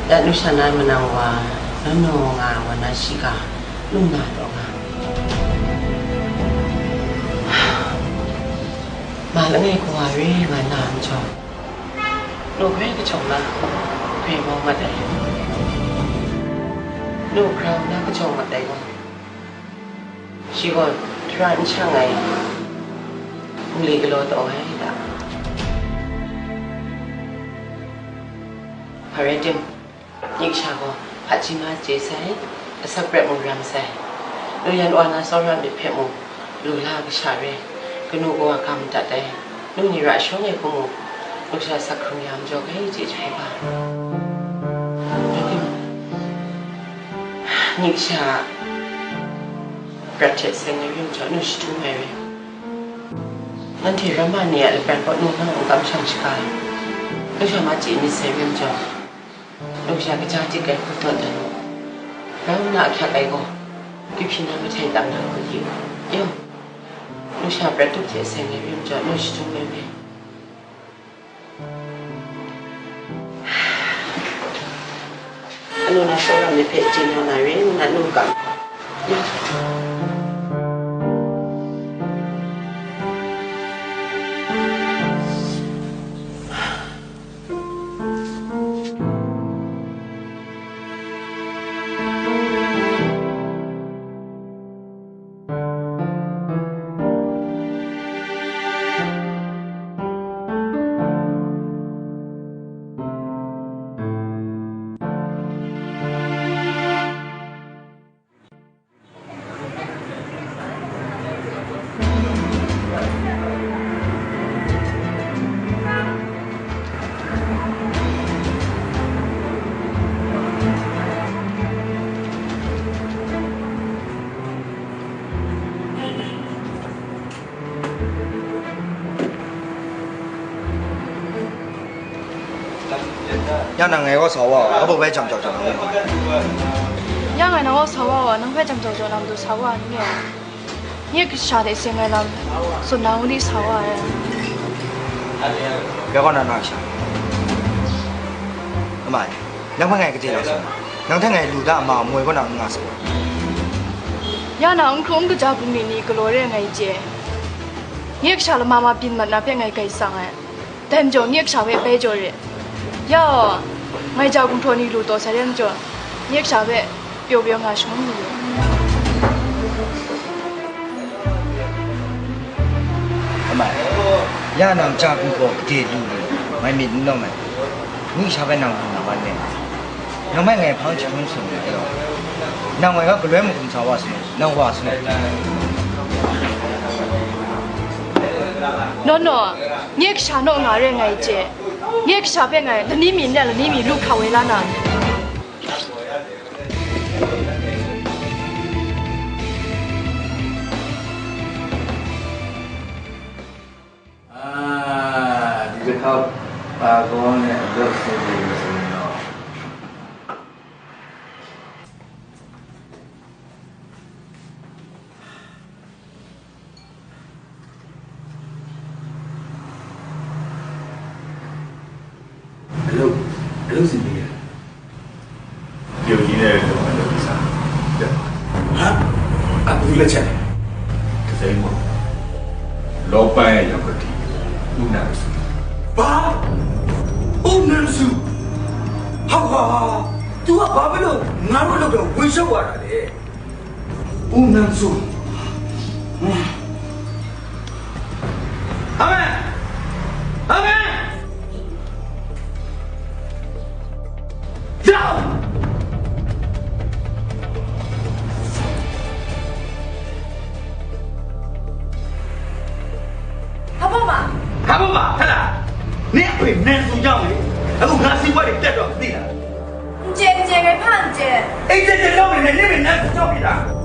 Ya nu sha na manang wa, na nu nga wa na shiga, nu na taw nga. Ma langai kawa re nga na njaw, nu hpe kachawng na hpe mau mat ai. Nu hkrang na kachawng mat ai gaw, shi gaw tara n shang ai, gumli galaw taw ai da. Hpa rai tim, nik sha gaw hpaji ma chye sai, asak prat mung ram sai. Nu yan wa na tsawra myit hpe mung, lu la kasha re, kanu kawa ga madat ai. Nu ni ra shawng ai hku mu, nu sha sak hkrung ya majaw gai chye jahkra ga. Rai timung, nik sha prat hte seng ai rim jaw, nu shadum ai re. Nanhte ramma ni a lapran kaw nu hpang n kamsham shaga ai. Nu sha ma chye myit sai rim jaw, nu sha kaja dik ai hku tawn dan u. Rau nna ahkyak ai gaw, kihpyi na mahtai tam na hku di u. Yawng, nu sha prat tup hte seng ai rim jaw, nu shadum ai me. Anu na tsawra myit hpe chye na na re, nna nu kam. Ya nang ngai kaw sa wa, abu bai jam jau jau nang. Ya ngai nang kaw sa wa, nang bai jam jau jau nang du sa wa ni. Nye kasha de seng ai lam, so nang ni sa wa ai. Ya kaw na na sha. Amai, nang bai ngai kaje nang sa. Nang hte ngai lu da ma moi kaw na nga sa. Ya na n hkrung kaja bungli ni galaw re ngai je. Nye kasha lama ma byin mat na hpe ngai kai sang ai. Dai majaw, nye kasha hpe bai jaw re. Ya, ngai ja gumhpraw ni lu taw sai re majaw, nye kasha hpe pyaw pyaw nga shangun lu. Amai, ya nang ja gumhpraw gade lu lu, mai myit n lawm ai. Nye kasha hpe nang lu na wan ne? Nang mai ngai hpang jahkrum sung ai law, nang ngai ga galoi mahkum sa wa sanu, nang wa sanu. No, no, nye kasha naw nga re ngai je. Nye kasha hpe ngai lani mi n-, lani mi lu hkra woi la na. Ah, di jahkap, ah, kawang e, a lok sing de masing no. Hello, hello, Cindy. ရုပ်ကြီးနဲ့လုပ်မယ်လုပ်ပြီးစားတယ်။ ဟာ? အခုလက်ချက်လဲ။ တသိန်းပေါ့။ လောပန်းရဲ့ရောက်ကတီးဦးနန္ဒ်ဆူ။ ဘာ? ဦးနန္ဒ်ဆူ။ ဟာဟာ။ သူကဘာဖြစ်လို့ငါတို့လုပ်တော့ဝင်ရှုပ်သွားတာလဲ။ ဦးနန္ဒ်ဆူ။ အမေ။ အမေ။ ကြောက်။ ဟာပေါ့မ။ ဟာပေါ့မ ဟဲ့လား။ နင့်အဖေနန်းသူကြောင့်လေ။ အခုငါစီးပွားရေးတက်တော့မသိလား။ မကျဲမကျဲပဲဖားမကျဲ။ အိမ်တက်တက်လုပ်နေတယ် နင့်မင်းနန်းသူကြောင့်ပြီလား။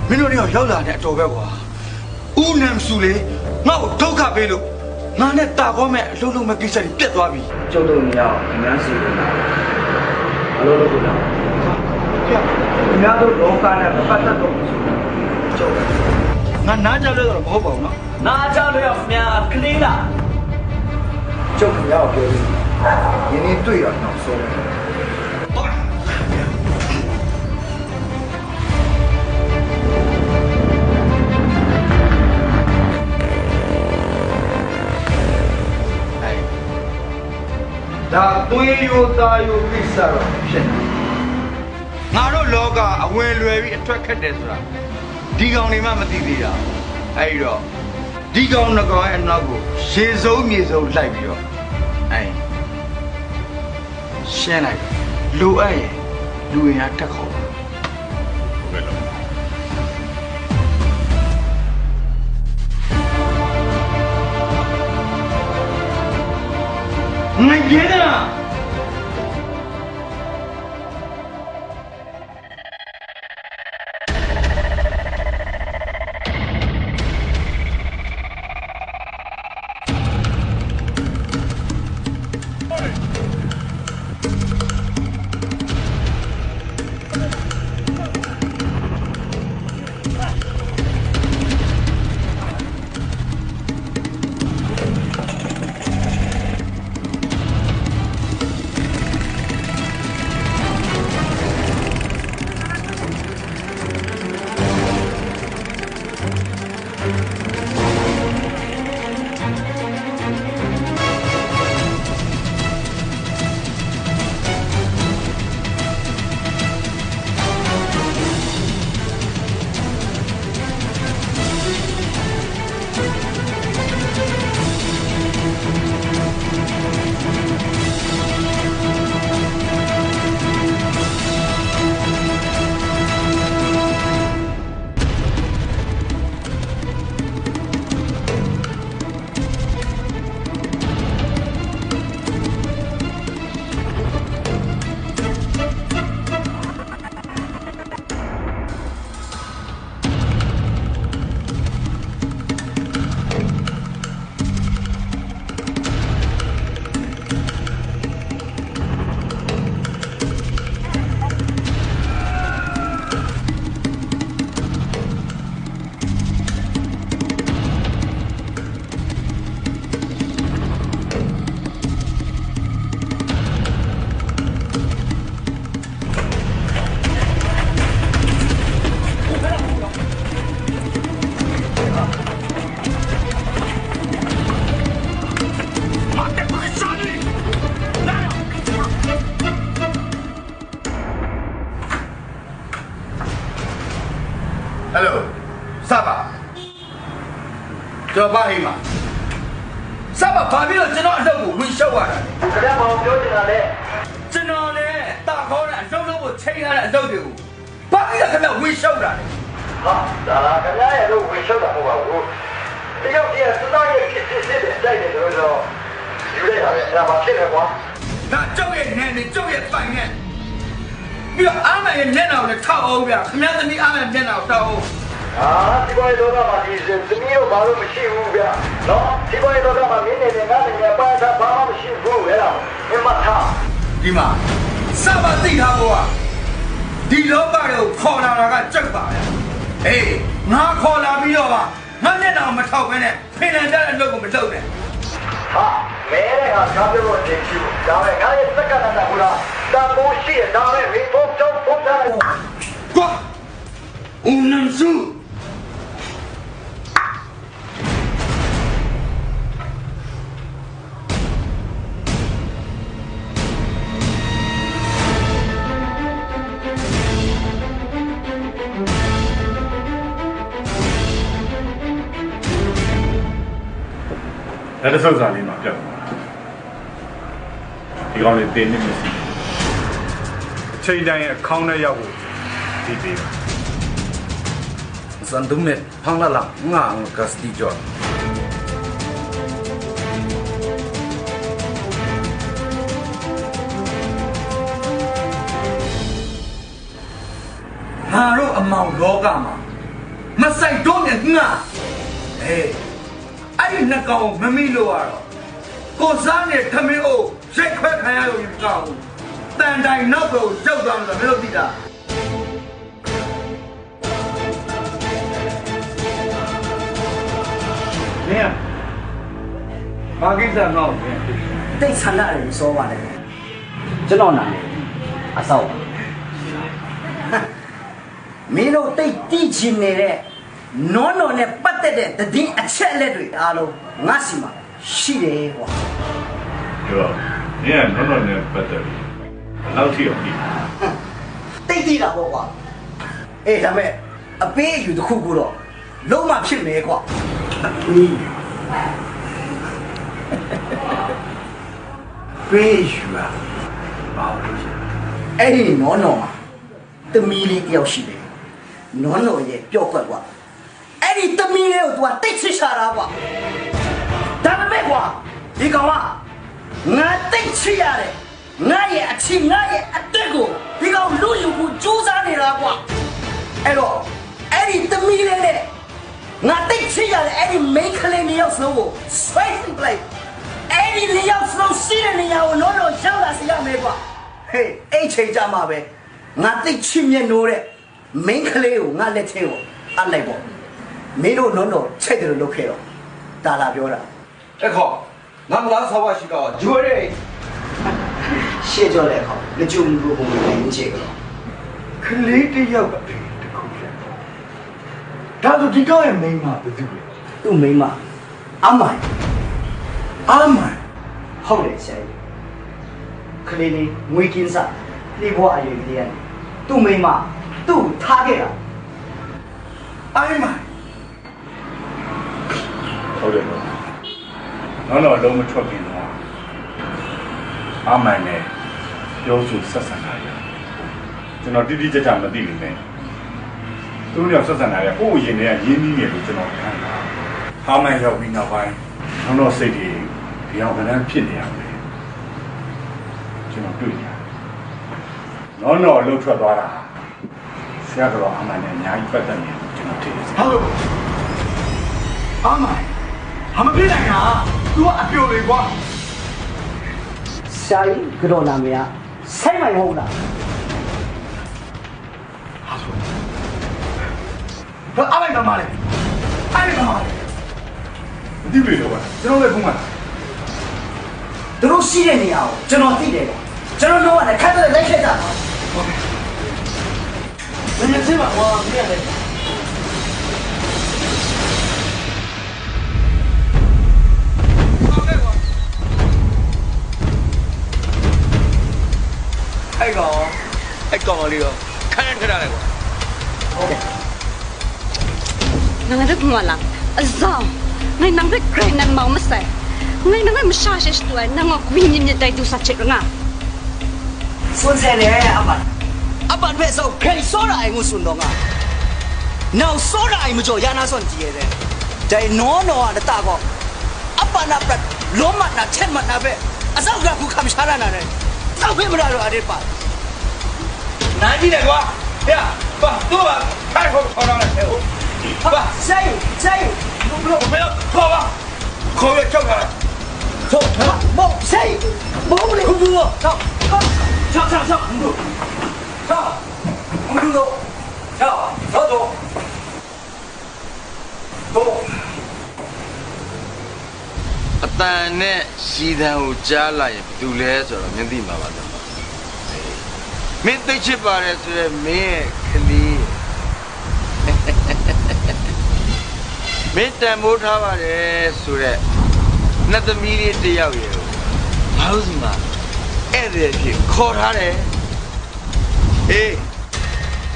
မင်းတို့နှစ်ယောက်ရောက်လာတဲ့အတော်ပဲကွာ။ ဦးနမ်ဆူလေ ငါ့ကိုဒုက္ခပေးလို့ ငါနဲ့တာကောင်းမဲ့အလုပ်လုပ်မဲ့ကိစ္စတွေပျက်သွားပြီ။ ကျုပ်တို့နှစ်ယောက်အများစီကိုလာအလုပ်လုပ်လို့လာ။ ခင်ဗျားတို့လောကနဲ့ပတ်သက်တော့မရှိဘူး။ ကျုပ် ငါနားကြားလွဲတော့မဟုတ်ပါဘူးနော်။ နားကြားလွဲအောင်ခင်ဗျားကလေးလား။ ကျုပ်ခင်ဗျားကိုပြောလို့ရှိရင် ယနေ့တွေ့တာနောက်ဆုံးပဲ။ ဒါသွေးရိုးသားရိုးကိစ္စတော့ဖြစ်နေတယ်။ ငါတို့လောကအဝင်လွယ်ပြီးအထွက်ခက်တယ်ဆိုတာ ဒီကောင်တွေမှမသိသေးတာ။ အဲဒီတော့ ဒီကောင်နှစ်ကောင်ရဲ့အနောက်ကိုရေစုံမြေစုံလိုက်ပြီးတော့ အဲ ရှင်းလိုက်၊ လိုအပ်ရင်လူအင်အားထပ်ခေါ်ပါ။ ဟုတ်ကဲ့နော်။ ငါရဲတာ။ မ ဘာဟိုင်းမှာစမ်းပါ ဘာဖြစ်လို့ကျွန်တော်အလုပ်ကိုဝင်ရှုပ်ရတာလဲ။ ခင်ဗျားဘာကိုပြောချင်တာလဲ။ ကျွန်တော်လည်းတာခေါ်တဲ့အလုပ်လုပ်ဖို့ချိန်ရတဲ့အလုပ်တွေကိုဘာဖြစ်လို့ခင်ဗျားဝင်ရှုပ်တာလဲ။ ဟာဒါကခင်ဗျားရဲ့အလုပ်ဝင်ရှုပ်တာမဟုတ်ပါဘူး။ တယောက်တည်းကသူသားရဲ့ဖြစ်ဖြစ်ဖြစ်ဖြစ်တိုက်နေတယ်ဆိုတော့ယူလိုက်တာပဲ။ အဲ့ဒါဘာဖြစ်လဲကွာ။ ဒါကျုပ်ရဲ့နယ်မြေကျုပ်ရဲ့ပိုင်နယ်ပြီးတော့အားမန်ရဲ့မျက်နှာကိုလည်းထောက်အောင်ဗျာ။ ခင်ဗျားသမီးအားမန်မျက်နှာကိုထောက်အောင်။ ဟာစီးပွားရေးလောကမှာဒီသမီးတို့ဘာလို့မရှိဘူးဗျာနော်။ စီးပွားရေးလောကမှာမင်းနေနဲ့ငါနေနဲ့အပိုင်းအခြားဘာမှမရှိဘူးအဲ့ဒါမင်းမှတ်ထားဒီမှာစပါသိထားဖို့ဟာဒီလောကတွေကိုခေါ်လာတာကကျုပ်ပါပဲ။ ဟေးငါခေါ်လာပြီးတော့ပါငါမျက်နှာကိုမထောက်ဘဲနဲ့ဖင်လန်ကြတဲ့အလုပ်ကိုမလုပ်နဲ့။ ဟာမဲတဲ့ဟာကားပြောလို့တင်ရှိဘူးဒါပဲငါရဲ့စက္ကန့်နဲ့ကူတာတန်ဖိုးရှိတဲ့ဒါပဲမင်းဖုန်းဖုန်းဖုန်းထားလိုက်ကွာ။ ဦးနမ်စုလက်တဆုပ်စာလေးမှာပြတ်သွားတာဒီကောင်တွေတင်နေမရှိဘူးအချိန်တိုင်းအခေါင်းထဲရောက်ဖို့ဒီပေးပါ။ စံသူမဲ့ဖမ်းလာလာငါငါကစတီကြော်ငါတို့အမောင်လောကမှာမဆိုင်တော့မြတ်ငါအဲအဲ့ဒီနှစ်ကောင်မမီလို့ရတော့ကိုစားနဲ့ခမင်းအိုရိုက်ခွဲခံရလို့မကဘူးတန်တိုင်နောက်ကိုရောက်သွားလို့မင်းတို့သိတာမင်းကဘာကိစ္စငါ့ကိုမင်းတိတ်ဆန္ဒတွေမစောပါနဲ့ကျွန်တော်နာမည်အဆောက်ပါမင်းတို့တိတ်တီးချင်နေတဲ့နောနော်နဲ့ပတ်သက်တဲ့တည်င်းအချက်အလက်တွေအားလုံးငါစီမှာရှိတယ်ကွာပြောတော့မင်းကနောနော်နဲ့ပတ်သက်ပြီးဘယ်လောက်ထိအောင်ပြီးတိတ်တီးတာပေါ့ကွာအေးဒါပေမဲ့အပေးအယူတစ်ခုခုတော့လုံးမဖြစ်မယ်ကွာအပေးအယူပေးအယူอ่ะဘာလို့လဲအဲ့ဒီနောနော်မှာသမီးလေးတယောက်ရှိတယ်နောနော်ရဲ့ပြော့ကွက်ကွာအဲ့ဒီသမီးလေးကိုသူကတိတ်ဆိတ်ချတာကွာဒါပေမဲ့ကွာဒီကောင်ကငါတိတ်ဆိတ်ရတယ်ငါရဲ့အချစ်ငါရဲ့အသက်ကိုဒီကောင်လူယူဖို့ကြိုးစားနေတာကွာအဲ့တော့အဲ့ဒီသမီးလေးနဲ့ငါတိတ်ဆိတ်ရတယ်အဲ့ဒီ main ကလေးနှစ်ယောက်စလုံးကိုဆွဲထုတ်လိုက်အဲ့ဒီနှစ်ယောက်စလုံးရှိတဲ့နေရာကိုလောလောရောက်လာစေရမယ်ကွာဟေးအဲ့ချိန်ကြမှာပဲငါတိတ်ဆိတ်မျက်နှိုးတဲ့ မင်းကလေးကိုငါလက်ထဲကိုအပ်လိုက်ပေါ့မင်းတို့နုံးတော့ချိတ်တယ်လို့လုပ်ခဲ့တော့တာလာပြောတာအဲ့ခေါ်ငါမလားဆောက်ပါရှိတော့ယူရဲရှေ့ကြော်လဲခေါ်ငကြုံမှုပုံစံနဲ့ရင်းချေကတော့ကလေးတစ်ယောက်အဖေတစ်ခုဖြစ်တော့ဒါဆိုဒီကောင်ရဲ့မိန်းမဘယ်သူလဲသူ့မိန်းမအမိုင်အမိုင်ဟုတ်တယ်ဆရာကြီးကလေးလေးငွေကင်းစားလေးဘွားအရွယ်ကလေးကနေသူ့မိန်းမသူ့ကိုထားခဲ့တာအဲ့မှာဟုတ်တယ်နော်နောက်တော့အလုံးမထွက်ခင်တော့အမိုင်နဲ့ပြောဆိုဆက်ဆံတာရကျွန်တော်တိတိကျကျမသိနေနဲ့သူတို့ဆက်ဆံတာရကိုယ့်အရင်ကရင်းနှီးနေလို့ကျွန်တော်ခံတာဟာမိုင်ရောက်ပြီးနောက်ပိုင်းနောက်တော့စိတ်တွေဒီအောင်ကနန်းဖြစ်နေရတယ်ကျွန်တော်တွေ့ရတယ်နော်တော့လှုပ်ထွက်သွားတာဆရာကတော့အမှန်နဲ့အများကြီးပတ်သက်နေတယ်ကျွန်တော်ထင်တယ်ဟုတ်လို့အမှန်ဟာမဖြစ်နိုင်တာသူကအပြိုလေကွာဆရာကြီးကတော့နာမည်ကဆိုင်းမိုင်ဟုတ်လားဟာဆိုတော့အလိုက်ပါမလဲအဲ့ဒီပါမလဲမသိဘူးလေတော့ကျွန်တော်လည်းဖုံးမှာသူတို့ရှိတဲ့နေရာကိုကျွန်တော်သိတယ်ကွာကျွန်တော်တို့ကလည်းခက်တဲ့လိုက်ခဲ့ကြတာဟုတ်ကဲ့မင်းသိပါကွာမင်းကလည်းအဲ့ကောင်အဲ့ကောင်လေးတော့ခန်းထဲထည့်ထားလိုက်ကွာဟုတ်ကဲ့ငါတို့ကမလာအဆောင် Ngai nang hpe grai nan mau masai. Ngai nang hpe masha she shadu ai, nang gaw kawi myit myit dai du sa hte rai nga. Sun sai le, apan. Apan hpe sau hkrai tsawra ai ngu tsun taw nga. Nau tsawra ai majaw ya na zawn di ai dai. Dai naw naw a lata gaw, apan a prat lawm mat na, hten mat na hpe, atsau ga hku hkam sha ra na rai. Tsau hpe mara raw ai dai pa. Nan ni dai wa, ya, ba, tu ba, kai hkawm hkawm na rai. Ba, sai, sai, lu, lu, lu, lu, lu, lu, ခေါ်ရကြောက်တာလား။ ဆော့ မဟုတ် say မဟုတ်လေ။ ခုံလူတော့ ဆော့ ဆော့ ဆော့ ခုံလူ ဆော့ ခုံလူတော့ ဆော့ ဆော့တော့ တော့ အတန်နဲ့စီတံကိုကြားလာရင်ဘယ်သူလဲဆိုတော့မင်းသိမှာပါတော့။ မင်းသိချစ်ပါတယ်ဆိုတဲ့မင်းရဲ့ကလေး မင်းတန်ဖိုးထားပါတယ်ဆိုတဲ့နတ်သမီးလေးတစ်ယောက်ရဲ့ကိုငါတို့ဆီမှာဧည့်သည်အဖြစ်ခေါ်ထားတယ်။ အေး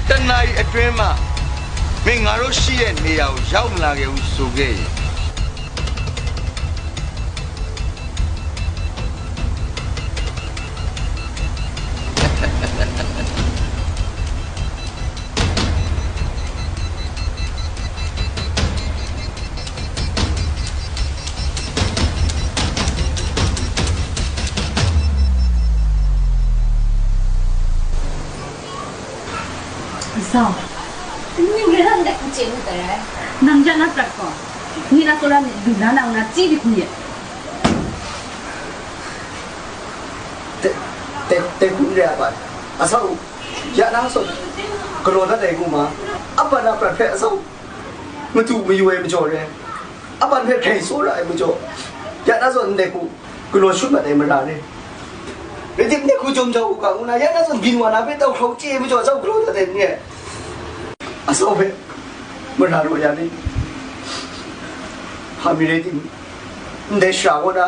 တစ်နာရီအတွင်းမှာမင်းငါတို့ရှိတဲ့နေရာကိုရောက်မလာခဲ့ဘူးဆိုခဲ့ရင် Zau, nang ya na prat gaw, ni na tsawra myit lu la na nga na chyi di hku myit. Dai, dai, dai hku n re ai, apan. Asau, ya na zawn galaw dat ai ngu ma, apan a prat hpe asau matu mayu ai majaw re, apan hpe hkrai tsawra ai majaw, ya na zawn ndai hku galaw shut mat ai mara re. Rai tim, ndai hku jawm jau u ga ngu na, ya na zawn byin wa na hpe tau hkrau chye ai majaw, asau galaw dat ai n re. Asau hpe mara raw ya ni, hpa mi rai tim, ndai shara kaw na,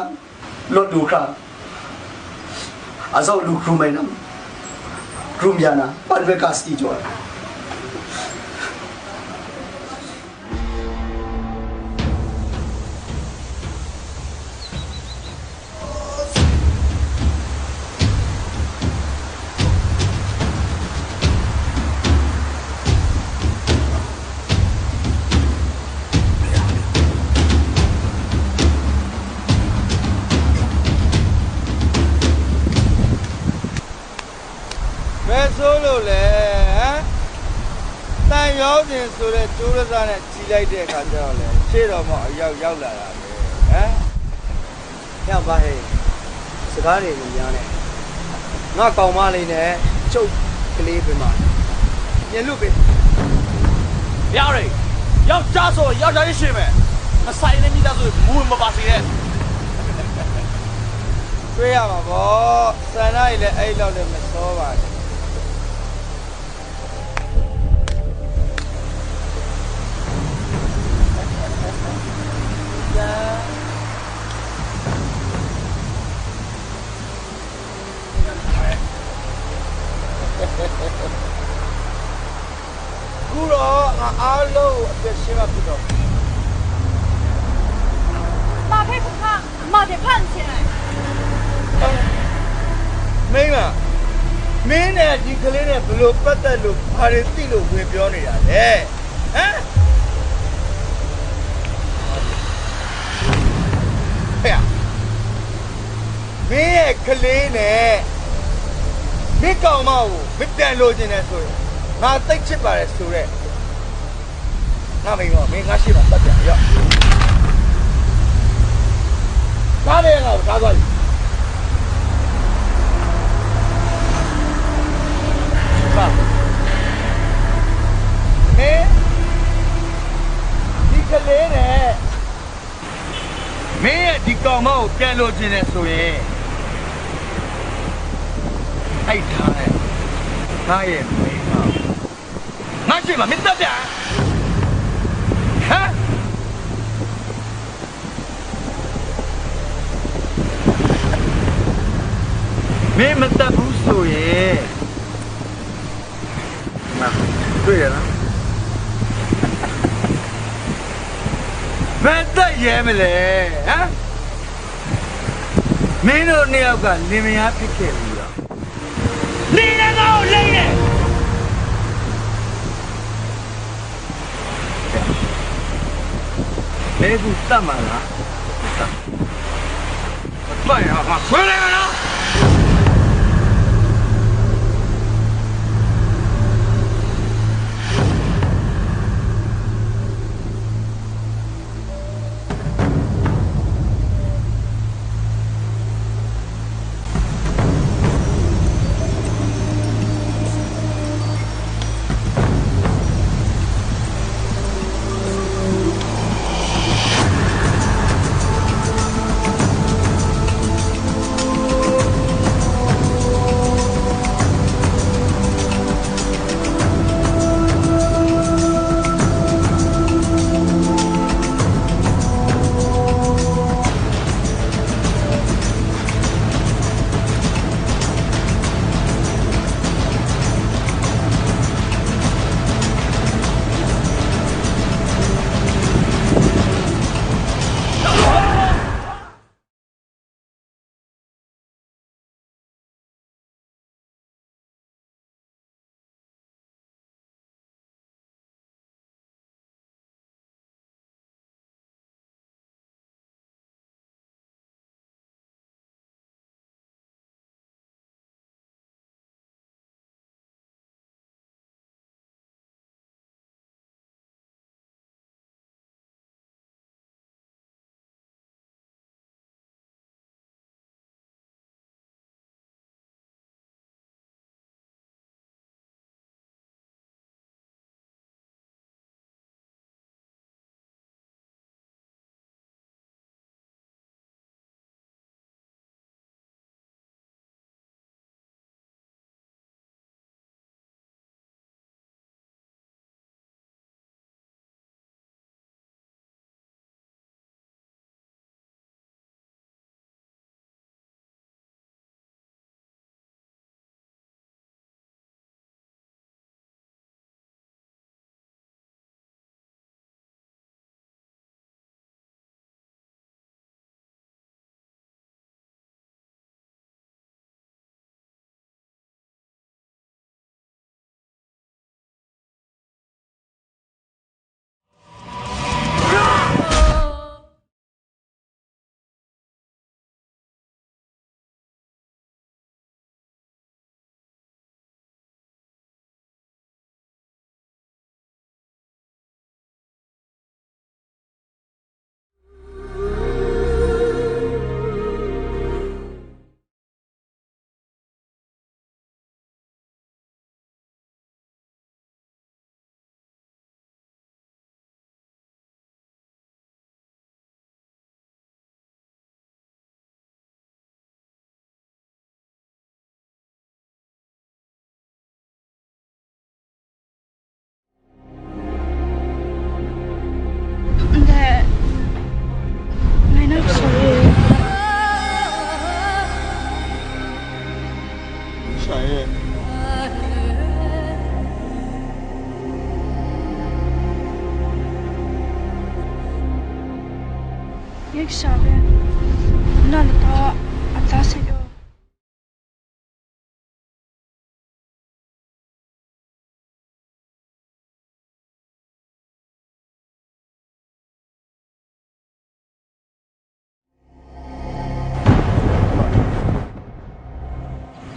lawt lu hkra, azau lu hkrum ai lam, hkrum ya na, pan bai ga sadi jaw ai. Best solo လဲဟမ်။ တန်ရောင်းစင်ဆိုတဲ့ကျိုးတစားနဲ့ကြည်လိုက်တဲ့အခါကျတော့လေရှေ့တော်မှောက်အရောက်ရောက်လာတာပဲဟမ်။ ဟဲ့ပါဟဲ့ စကားတွေမများနဲ့ ငါကောင်မလေးနဲ့ကျုပ်ကလေးပင်မပြန်လွတ်ပေး။ ဘုရားရေယောက်ျားဆိုယောက်ျားရှိရှိမယ်။ မဆိုင်နဲ့မိသားစုမူမပါစေနဲ့။ တွေ့ရမှာပေါ့ဆန္ဒကြီးလည်းအဲ့လောက်လည်းမစောပါနဲ့။ အခုတော့ငါအားလုံးကိုအပြတ်ရှင်းမှဖြစ်တော့ မဖက်ဖက်ဖက်မဖက်ဖက်ဆင်းလိုက်မင်းလားမင်းနဲ့ဒီကလေးနဲ့ဘယ်လိုပတ်သက်လို့ဘာတွေသိလို့ဝင်ပြောနေတာလဲဟမ်ဟဲ့ မင်းရဲ့ကလေးနဲ့မင်းကောင်မကိုမင်းပြန်လိုချင်တယ်ဆိုရင်ငါသိပ်ချစ်ပါတယ်ဆိုတဲ့ငါမိန်းမမင်းငါရှိမှပတ်ပြန်ရော့ကားတဲ့ငါကိုထားသွားပြီမင်းဒီကလေးနဲ့ မင်းရဲ့ဒီကောင်မကိုပြန်လိုချင်တယ်ဆိုရင်အဲ့ဒါနဲ့ငါရဲ့မိန်းမကိုငါရှိမှမင်းတပ်ပြဟမ်မင်းမတပ်ဘူးဆိုရင်ငါတွေ့ရလား ဘယ်သက်ရဲမလဲဟမ်? မင်းတို့နှစ်ယောက်ကလင်မယားဖြစ်ခဲ့ပြီးတော့နင်လည်းငါ့ကိုလိမ်တယ်. မင်းအခုတတ်မှာလား? တတ်မှာ. မတတ်ရင်ငါဆွဲလိုက်မယ်နော်.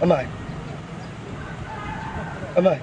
Amai. Amai.